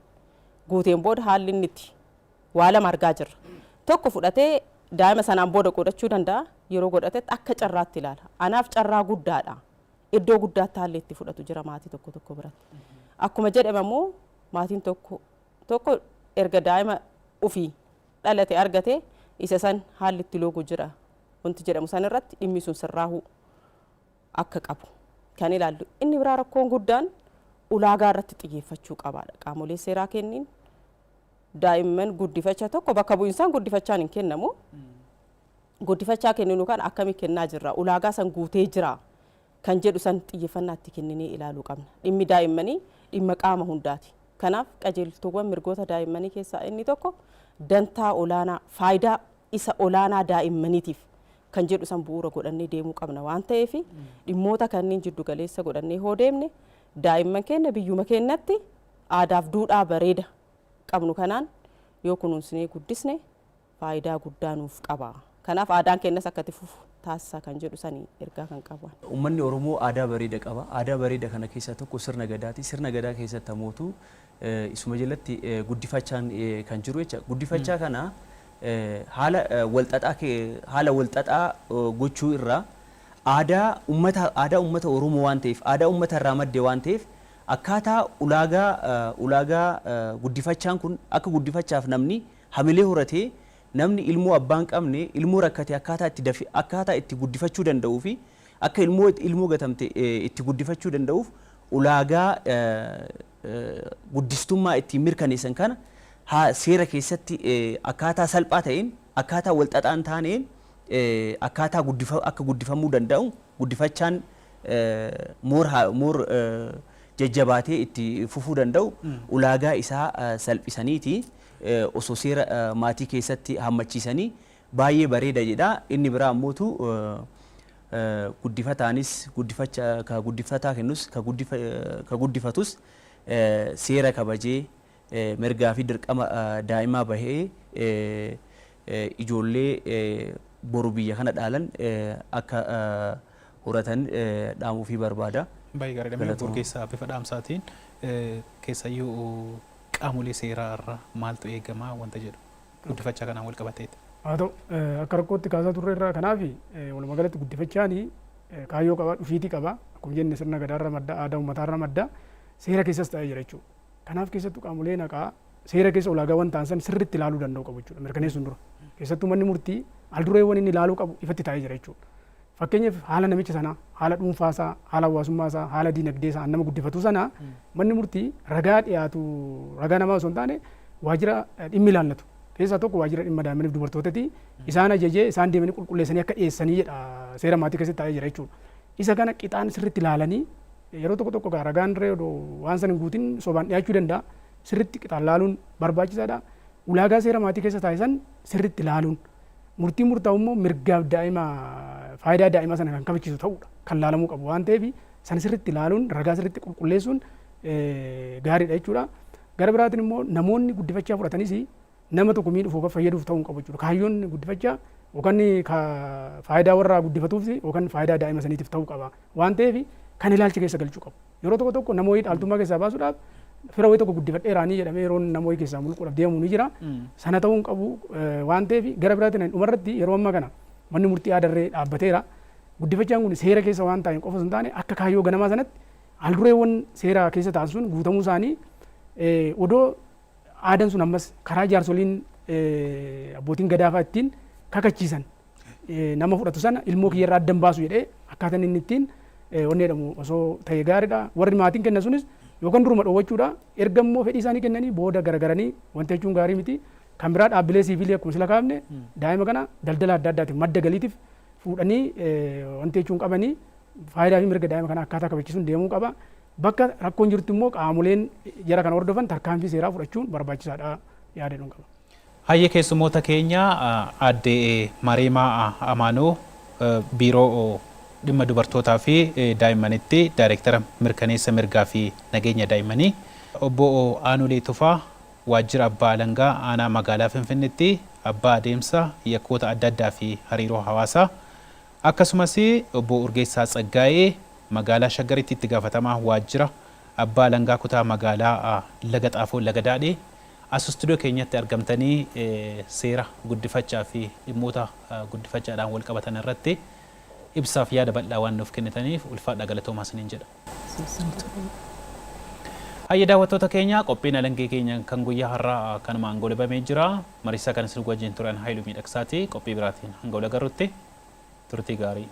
guuteen booda haalli inni itti waa lama argaa jirra. Tokko fudhatee daa'ima sanaan booda godhachuu danda'a. Yeroo godhatetti akka carraatti ilaala. Anaaf carraa guddaadha. Iddoo guddaatti haalli itti fudhatu jira maatii tokko tokko biratti. Akkuma jedhame immoo maatiin tokko tokko erga daa'ima ofii dhalate argate isa san haalli itti loogu jira. Wanti jedhamu san irratti dhimmi sun sirraahuu akka qabu kan ilaallu. Inni biraa rakkoon guddaan ulaagaa irratti xiyyeeffachuu qabaadha. Qaamolee seeraa kenniin daa'imman guddifacha tokko bakka bu'insaan guddifachaan hin kennamu. Guddifachaa kenninu kan akkami kennaa jirra, ulaagaa san guutee jira kan jedhu san xiyyeeffannaa itti kenninee ilaaluu qabna. Dhimmi daa'immanii dhimma qaama hundaati. Kanaaf qajeeltowwan mirgoota daa'immanii keessaa inni tokko dantaa olaanaa, faayidaa isa olaanaa daa'immaniitiif kan jedhu san bu'uura godhannee deemuu qabna waan ta'eef dhimmoota kanneen jiddu galeessa godhannee hoo deemne daa'imman keenya biyyuma keenyatti aadaaf duudhaa bareeda qabnu kanaan yoo kunuunsinee guddisne faayidaa guddaa nuuf qaba. Kanaaf aadaan keenyas akka itti fufu taasisa kan jedhu sani ergaa kan qabu. Uummanni Oromoo aadaa bareeda qaba. Aadaa bareeda kana keessaa tokko sirna gadaati. Sirna gadaa keessatti ammoo isuma jalatti guddifachaan kan jiru jecha. Guddifachaa kana haala walxaxaa gochuu irraa aadaa uummata Oromoo waan ta'eef, aadaa uummata irraa madde waan ta'eef, akkaataa ulaagaa guddifachaan kun akka guddifachaaf namni hamilee horatee, namni ilmoo abbaan qabne, ilmoo rakkate akkaataa itti dafe akkaataa itti guddifachuu danda'uu fi akka ilmoo gatamte itti guddifachuu danda'uuf ulaagaa guddistummaa ittiin mirkaneessan kana haa seera keessatti akkaataa salphaa ta'een, akkaataa walxaxaan taaneen Akkaataa akka guddifamuu danda'u, guddifachaan more jajjabaatee itti fufuu danda'u, ulaagaa isaa salphisaniiti osoo seera maatii keessatti hammachiisanii baay'ee bareeda jedha. Inni biraa ammootu guddifataanis, guddifacha ka guddifataa kennus, ka guddifatus seera kabajee, mirgaa fi dirqama daa'imaa bahee, ijoollee boru biyya kana dhaalan akka horatan dhaamuufii barbaada. Baay'ee gaariidha. Mee obbo Urgeessaa, bifa dhaamsaatiin keessayyuu qaamolee seeraa irraa maaltu eegama wanta jedhu guddifachaa kanaan wal qabateeti? Haa ta'u, akka rakkootti kaasaa turre irraa kanaaf, walumaa galatti guddifachaan kaayyoo qaba, dhufiitii qaba. Akkuma jenne sirna gadaarra madda, aadaa uummataarra madda, seera keessas ta'ee jira jechuudha. Kanaaf keessattuu qaamoleen haqaa seera keessa ulaagaawwan ta'an san sirriitti ilaaluu danda'u qabu jechuudha mirkaneessuun dura. Keessattuu manni murtii aldureewwan inni ilaaluu qabu ifatti taa'ee jira jechuudha. Fakkeenyaaf haala namicha sanaa, haala dhuunfaa isaa, haala hawaasummaa isaa, haala diinagdee isaa nama guddifatu sana manni murtii ragaa dhiyaatu, ragaa namaa osoo hin taane, waajjira dhimmi ilaallatu keessaa tokko waajjira dhimma daa'immaniif dubartootati isaan ajajee, isaan deemanii qulqulleessanii akka dhiyeessanii jedha, seera maatii keessatti taa'ee jira jechuudha. Isa kana qixaan sirriitti ilaalanii, yeroo tokko tokko ragaan waan san hin guutin sobaan dhiyaachuu danda'a. Sirriitti qixaan laaluun barbaachisaadha. Ulaagaa seera maatii keessa taa'e san sirriitti ilaaluun, murtiin murtaa'u immoo mirgaaf daa'ima, faayidaa daa'imaa sana kan kabachiisu ta'uudha kan laalamuu qabu waan ta'eef, sana sirriitti ilaaluun, ragaa sirriitti qulqulleessuun gaariidha jechuudha. Gara biraatiin immoo namoonni guddifachaa fudhatanis nama tokko miidhuuf yookaan fayyaduuf ta'uu hin qabu jechuudha. Kaayyoon guddifachaa yookaan faayidaa warra guddifatuuf yookaan faayidaa daa'ima saniitiif ta'uu qaba waan ta'eef, kan ilaalcha keessa galchuu qabu. Yeroo tokko tokko nama wayii dhaaltummaa keessaa baasuudhaaf fira wayii tokko guddifadheeraanii jedhamee yeroo nama wayii keessaa mulquudhaaf deemu ni jira. Sana ta'uu hin qabu waan ta'eef, gara biraatiin dhumarratti yeroo ammaa kana manni murtii aadarree dhaabbateera. Guddifachaan kun seera keessa waan taa'een qofa osoo hin taane, akka kaayyoo ganamaa sanatti aldureewwan seera keessa ta'an sun guutamuu isaanii, odoo aadaan sun ammas karaa jaarsoliin, abbootiin gadaafaa ittiin kakachiisan, nama fudhatu sana ilmoo kiyyarraa addan baasu jedhee akkaataan inni ittiin wanni jedhamu osoo ta'e gaariidha. Warri maatiin kennan sunis yookaan duruma dhoowwachuudha. Erga immoo fedhii isaanii kennanii booda garagaranii wanti jechuun gaarii miti. Kan biraa dhaabbilee siivilii akkuma sila kaafne, daa'ima kana daldala adda addaatiin madda galiitiif fuudhanii wanti jechuun qabanii, faayidaa fi mirga daa'ima kana akkaataa kabachiisuun deemuu qaba. Bakka rakkoon jirtu immoo qaamoleen jara kana hordofan tarkaanfii seeraa fudhachuun barbaachisaadha yaada jedhuun qaba. Hayyee, keessummoota keenya, aadde Mareemaa Amaanoo, Biiroo Dhimma Dubartootaa fi Daa'immanitti Daayireektara Mirkaneessa Mirgaa fi Nageenya Daa'immanii, Obbo Aanulee Tufaa, Waajjira Abbaa Alangaa Aanaa Magaalaa Finfinneetti Abbaa Adeemsa Yakkoota Adda Addaa fi Hariiroo Hawaasaa, akkasumas Obbo Urgeessaa Tsaggaayee, Magaalaa Shaggaritti Itti Gaafatamaa Waajjira Abbaa Alangaa Kutaa Magaalaa Laga Xaafoo Laga Daadhii, as istuudiyoo keenyatti argamtanii seera guddifachaa fi dhimmoota guddifachaadhaan wal qabatan irratti ibsaaf yaada bal'aa waan nuuf kennitaniif ulfaadhaa, galatoomaa isiniin jedha. Hayya, daawwattoota keenya, qophiin alangee keenya kan guyyaa har'aa kanumaan golabamee jira. Mariisaa kan isin wajjin turan Haayiluu Miidhagsaati. Qophii biraatiin hanga wal agarrutti turtii gaarii.